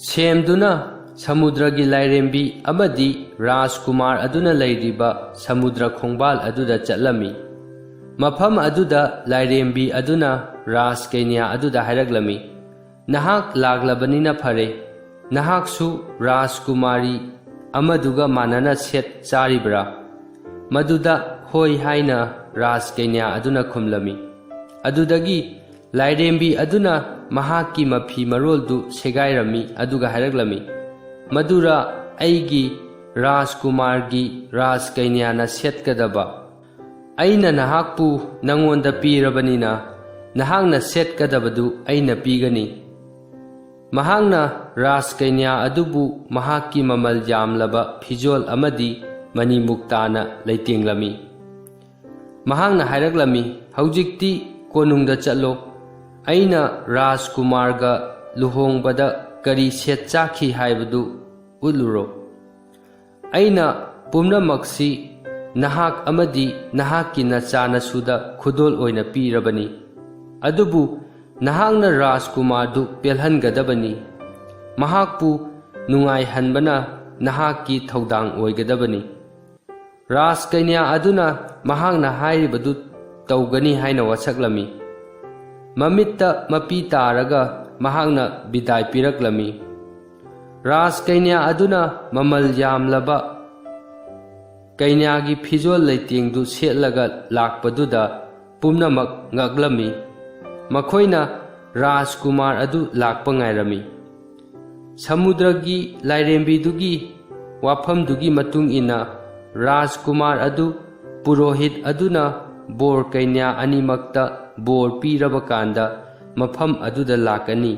ꯁꯦꯝꯗꯨꯅ ꯁꯃꯨꯗ꯭ꯔꯒꯤ ꯂꯥꯏꯔꯦꯝꯕꯤ ꯑꯃꯗꯤ ꯔꯥꯖꯀꯨꯃꯥꯔ ꯑꯗꯨꯅ ꯂꯩꯔꯤꯕ ꯁꯃꯨꯗ꯭ꯔ ꯈꯣꯡꯕꯥꯜ ꯑꯗꯨꯗ ꯆꯠꯂꯝꯃꯤ꯫ ꯃꯐꯝ ꯑꯗꯨꯗ ꯂꯥꯏꯔꯦꯝꯕꯤ ꯑꯗꯨꯅ ꯔꯥꯖ ꯀꯩꯅ꯭ꯌꯥ ꯑꯗꯨꯗ ꯍꯥꯏꯔꯛꯂꯝꯃꯤ, "ꯅꯍꯥꯛ ꯂꯥꯛꯂꯕꯅꯤꯅ ꯐꯔꯦ꯫ ꯅꯍꯥꯛꯁꯨ ꯔꯥꯖꯀꯨꯃꯥꯔꯤ ꯑꯃꯗꯨꯒ ꯃꯥꯟꯅꯅ ꯁꯦꯠ ꯆꯥꯔꯤꯕ꯭ꯔꯥ?" ꯃꯗꯨꯗ "ꯍꯣꯏ" ꯍꯥꯏꯅ ꯔꯥꯖ ꯀꯩꯅ꯭ꯌꯥ ꯑꯗꯨꯅ ꯈꯨꯝꯂꯝꯃꯤ꯫ ꯑꯗꯨꯗꯒꯤ ꯂꯥꯏꯔꯦꯝꯕꯤ ꯑꯗꯨꯅ ꯃꯍꯥꯛꯀꯤ ꯃꯐꯤ ꯃꯔꯣꯜꯗꯨ ꯁꯦꯒꯥꯏꯔꯝꯃꯤ, ꯑꯗꯨꯒ ꯍꯥꯏꯔꯛꯂꯝꯃꯤ, "ꯃꯗꯨꯔ ꯑꯩꯒꯤ ꯔꯥꯖꯀꯨꯃꯥꯔꯒꯤ ꯔꯥꯖ ꯀꯩꯅ꯭ꯌꯥꯅ ꯁꯦꯠꯀꯗꯕ? ꯑꯩꯅ ꯅꯍꯥꯛꯄꯨ ꯅꯉꯣꯟꯗ ꯄꯤꯔꯕꯅꯤꯅ, ꯅꯍꯥꯛꯅ ꯁꯦꯠꯀꯗꯕꯗꯨ ꯑꯩꯅ ꯄꯤꯒꯅꯤ꯫" ꯃꯍꯥꯛꯅ ꯔꯥꯖ ꯀꯩꯅ꯭ꯌꯥ ꯑꯗꯨꯕꯨ ꯃꯍꯥꯛꯀꯤ ꯃꯃꯜ ꯌꯥꯝꯂꯕ ꯐꯤꯖꯣꯜ ꯑꯃꯗꯤ ꯃꯅꯤ ꯃꯨꯛꯇꯥꯅ ꯂꯩꯇꯦꯡꯂꯝꯃꯤ꯫ ꯃꯍꯥꯛꯅ ꯍꯥꯏꯔꯛꯂꯝꯃꯤ, "ꯍꯧꯖꯤꯛꯇꯤ ꯀꯣꯅꯨꯡꯗ ꯆꯠꯂꯣ꯫ ꯑꯩꯅ ꯔꯥꯖꯀꯨꯃꯥꯔꯒ ꯂꯨꯍꯣꯡꯕꯗ ꯀꯔꯤ ꯁꯦꯠ ꯆꯥꯈꯤ ꯍꯥꯏꯕꯗꯨ ꯎꯠꯂꯨꯔꯣ꯫ ꯑꯩꯅ ꯄꯨꯝꯅꯃꯛꯁꯤ ꯅꯍꯥꯛ ꯑꯃꯗꯤ ꯅꯍꯥꯛꯀꯤ ꯅꯆꯥꯅꯁꯨꯗ ꯈꯨꯗꯣꯜ ꯑꯣꯏꯅ ꯄꯤꯔꯕꯅꯤ꯫ ꯑꯗꯨꯕꯨ ꯅꯍꯥꯛꯅ ꯔꯥꯖꯀꯨꯃꯥꯔꯗꯨ ꯄꯦꯜꯍꯟꯒꯗꯕꯅꯤ꯫ ꯃꯍꯥꯛꯄꯨ ꯅꯨꯡꯉꯥꯏꯍꯟꯕꯅ ꯅꯍꯥꯛꯀꯤ ꯊꯧꯗꯥꯡ ꯑꯣꯏꯒꯗꯕꯅꯤ꯫" ꯔꯥꯖ ꯀꯩꯅ꯭ꯌꯥ ꯑꯗꯨꯅ ꯃꯍꯥꯛꯅ ꯍꯥꯏꯔꯤꯕꯗꯨ ꯇꯧꯒꯅꯤ ꯍꯥꯏꯅ ꯋꯥꯁꯛꯂꯝꯃꯤ꯫ ꯃꯃꯤꯠꯇ ꯃꯄꯤ ꯇꯥꯔꯒ ꯃꯍꯥꯛꯅ ꯕꯤꯗꯥꯏ ꯄꯤꯔꯛꯂꯝꯃꯤ꯫ ꯔꯥꯖ ꯀꯩꯅ꯭ꯌꯥ ꯑꯗꯨꯅ ꯃꯃꯜ ꯌꯥꯝꯂꯕ ꯀꯩꯅ꯭ꯌꯥꯒꯤ ꯐꯤꯖꯣꯜ ꯂꯩꯇꯦꯡꯗꯨ ꯁꯦꯠꯂꯒ ꯂꯥꯛꯄꯗꯨꯗ ꯄꯨꯝꯅꯃꯛ ꯉꯛꯂꯝꯃꯤ꯫ ꯃꯈꯣꯏꯅ ꯔꯥꯖꯀꯨꯃꯥꯔ ꯑꯗꯨ ꯂꯥꯛꯄ ꯉꯥꯏꯔꯝꯃꯤ꯫ ꯁꯃꯨꯗ꯭ꯔꯒꯤ ꯂꯥꯏꯔꯦꯝꯕꯤꯗꯨꯒꯤ ꯋꯥꯐꯝꯗꯨꯒꯤ ꯃꯇꯨꯡ ꯏꯟꯅ ꯔꯥꯖꯀꯨꯃꯥꯔ ꯑꯗꯨ ꯄꯨꯔꯣꯍꯤꯠ ꯑꯗꯨꯅ ꯕꯣꯔ ꯀꯩꯅ꯭ꯌꯥ ꯑꯅꯤꯃꯛꯇ ꯕꯣꯔ ꯄꯤꯔꯕ ꯀꯥꯟꯗ ꯃꯐꯝ ꯑꯗꯨꯗ ꯂꯥꯛꯀꯅꯤ꯫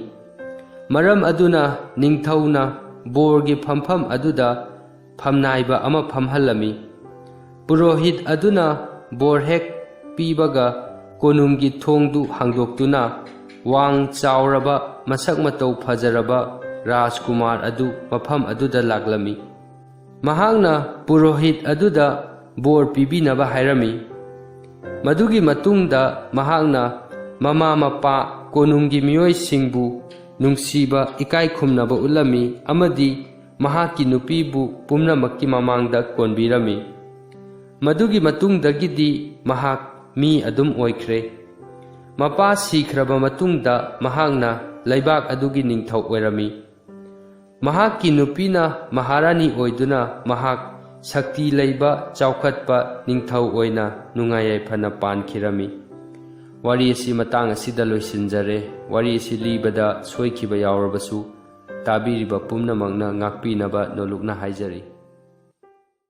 ꯃꯔꯝ ꯑꯗꯨꯅ ꯅꯤꯡꯊꯧꯅ ꯕꯣꯔꯒꯤ ꯐꯝꯐꯝ ꯑꯗꯨꯗ ꯐꯝꯅꯥꯏꯕ ꯑꯃ ꯐꯝꯍꯜꯂꯝꯃꯤ꯫ ꯄꯨꯔꯣꯍꯤꯠ ꯑꯗꯨꯅ ꯕꯣꯔ ꯍꯦꯛ ꯄꯤꯕꯒ ꯀꯣꯅꯨꯡꯒꯤ ꯊꯣꯡꯗꯨ ꯍꯥꯡꯗꯣꯛꯇꯨꯅ ꯋꯥꯡ ꯆꯥꯎꯔꯕ, ꯃꯁꯛ ꯃꯇꯧ ꯐꯖꯔꯕ ꯔꯥꯖꯀꯨꯃꯥꯔ ꯑꯗꯨ ꯃꯐꯝ ꯑꯗꯨꯗ ꯂꯥꯛꯂꯝꯃꯤ꯫ ꯃꯍꯥꯛꯅ ꯄꯨꯔꯣꯍꯤꯠ ꯑꯗꯨꯗ ꯕꯣꯔ ꯄꯤꯕꯤꯅꯕ ꯍꯥꯏꯔꯝꯃꯤ꯫ ꯃꯗꯨꯒꯤ ꯃꯇꯨꯡꯗ ꯃꯍꯥꯛꯅ ꯃꯃꯥ ꯃꯄꯥ, ꯀꯣꯅꯨꯡꯒꯤ ꯃꯤꯑꯣꯏꯁꯤꯡꯕꯨ ꯅꯨꯡꯁꯤꯕ, ꯏꯀꯥꯏ ꯈꯨꯝꯅꯕ ꯎꯠꯂꯝꯃꯤ ꯑꯃꯗꯤ ꯃꯍꯥꯛꯀꯤ ꯅꯨꯄꯤꯕꯨ ꯄꯨꯝꯅꯃꯛꯀꯤ ꯃꯃꯥꯡꯗ ꯀꯣꯟꯕꯤꯔꯝꯃꯤ꯫ ꯃꯗꯨꯒꯤ ꯃꯇꯨꯡꯗꯒꯤꯗꯤ ꯃꯍꯥꯛ ꯃꯤ ꯑꯗꯨꯝ ꯑꯣꯏꯈ꯭ꯔꯦ꯫ ꯃꯄꯥ ꯁꯤꯈ꯭ꯔꯕ ꯃꯇꯨꯡꯗ ꯃꯍꯥꯛꯅ ꯂꯩꯕꯥꯛ ꯑꯗꯨꯒꯤ ꯅꯤꯡꯊꯧ ꯑꯣꯏꯔꯝꯃꯤ꯫ ꯃꯍꯥꯛꯀꯤ ꯅꯨꯄꯤꯅ ꯃꯍꯥꯔꯥꯅꯤ ꯑꯣꯏꯗꯨꯅ ꯃꯍꯥꯛ ꯁꯛꯇꯤ ꯂꯩꯕ, ꯆꯥꯎꯈꯠꯄ ꯅꯤꯡꯊꯧ ꯑꯣꯏꯅ ꯅꯨꯡꯉꯥꯏ ꯌꯥꯏꯐꯅ ꯄꯥꯟꯈꯤꯔꯝꯃꯤ꯫ ꯋꯥꯔꯤ ꯑꯁꯤ ꯃꯇꯥꯡ ꯑꯁꯤꯗ ꯂꯣꯏꯁꯤꯟꯖꯔꯦ꯫ ꯋꯥꯔꯤ ꯑꯁꯤ ꯂꯤꯕꯗ ꯁꯣꯏꯈꯤꯕ ꯌꯥꯎꯔꯕꯁꯨ ꯇꯥꯕꯤꯔꯤꯕ ꯄꯨꯝꯅꯃꯛꯅ ꯉꯥꯛꯄꯤꯅꯕ ꯅꯣꯂꯨꯛꯅ ꯍꯥꯏꯖꯔꯤ꯫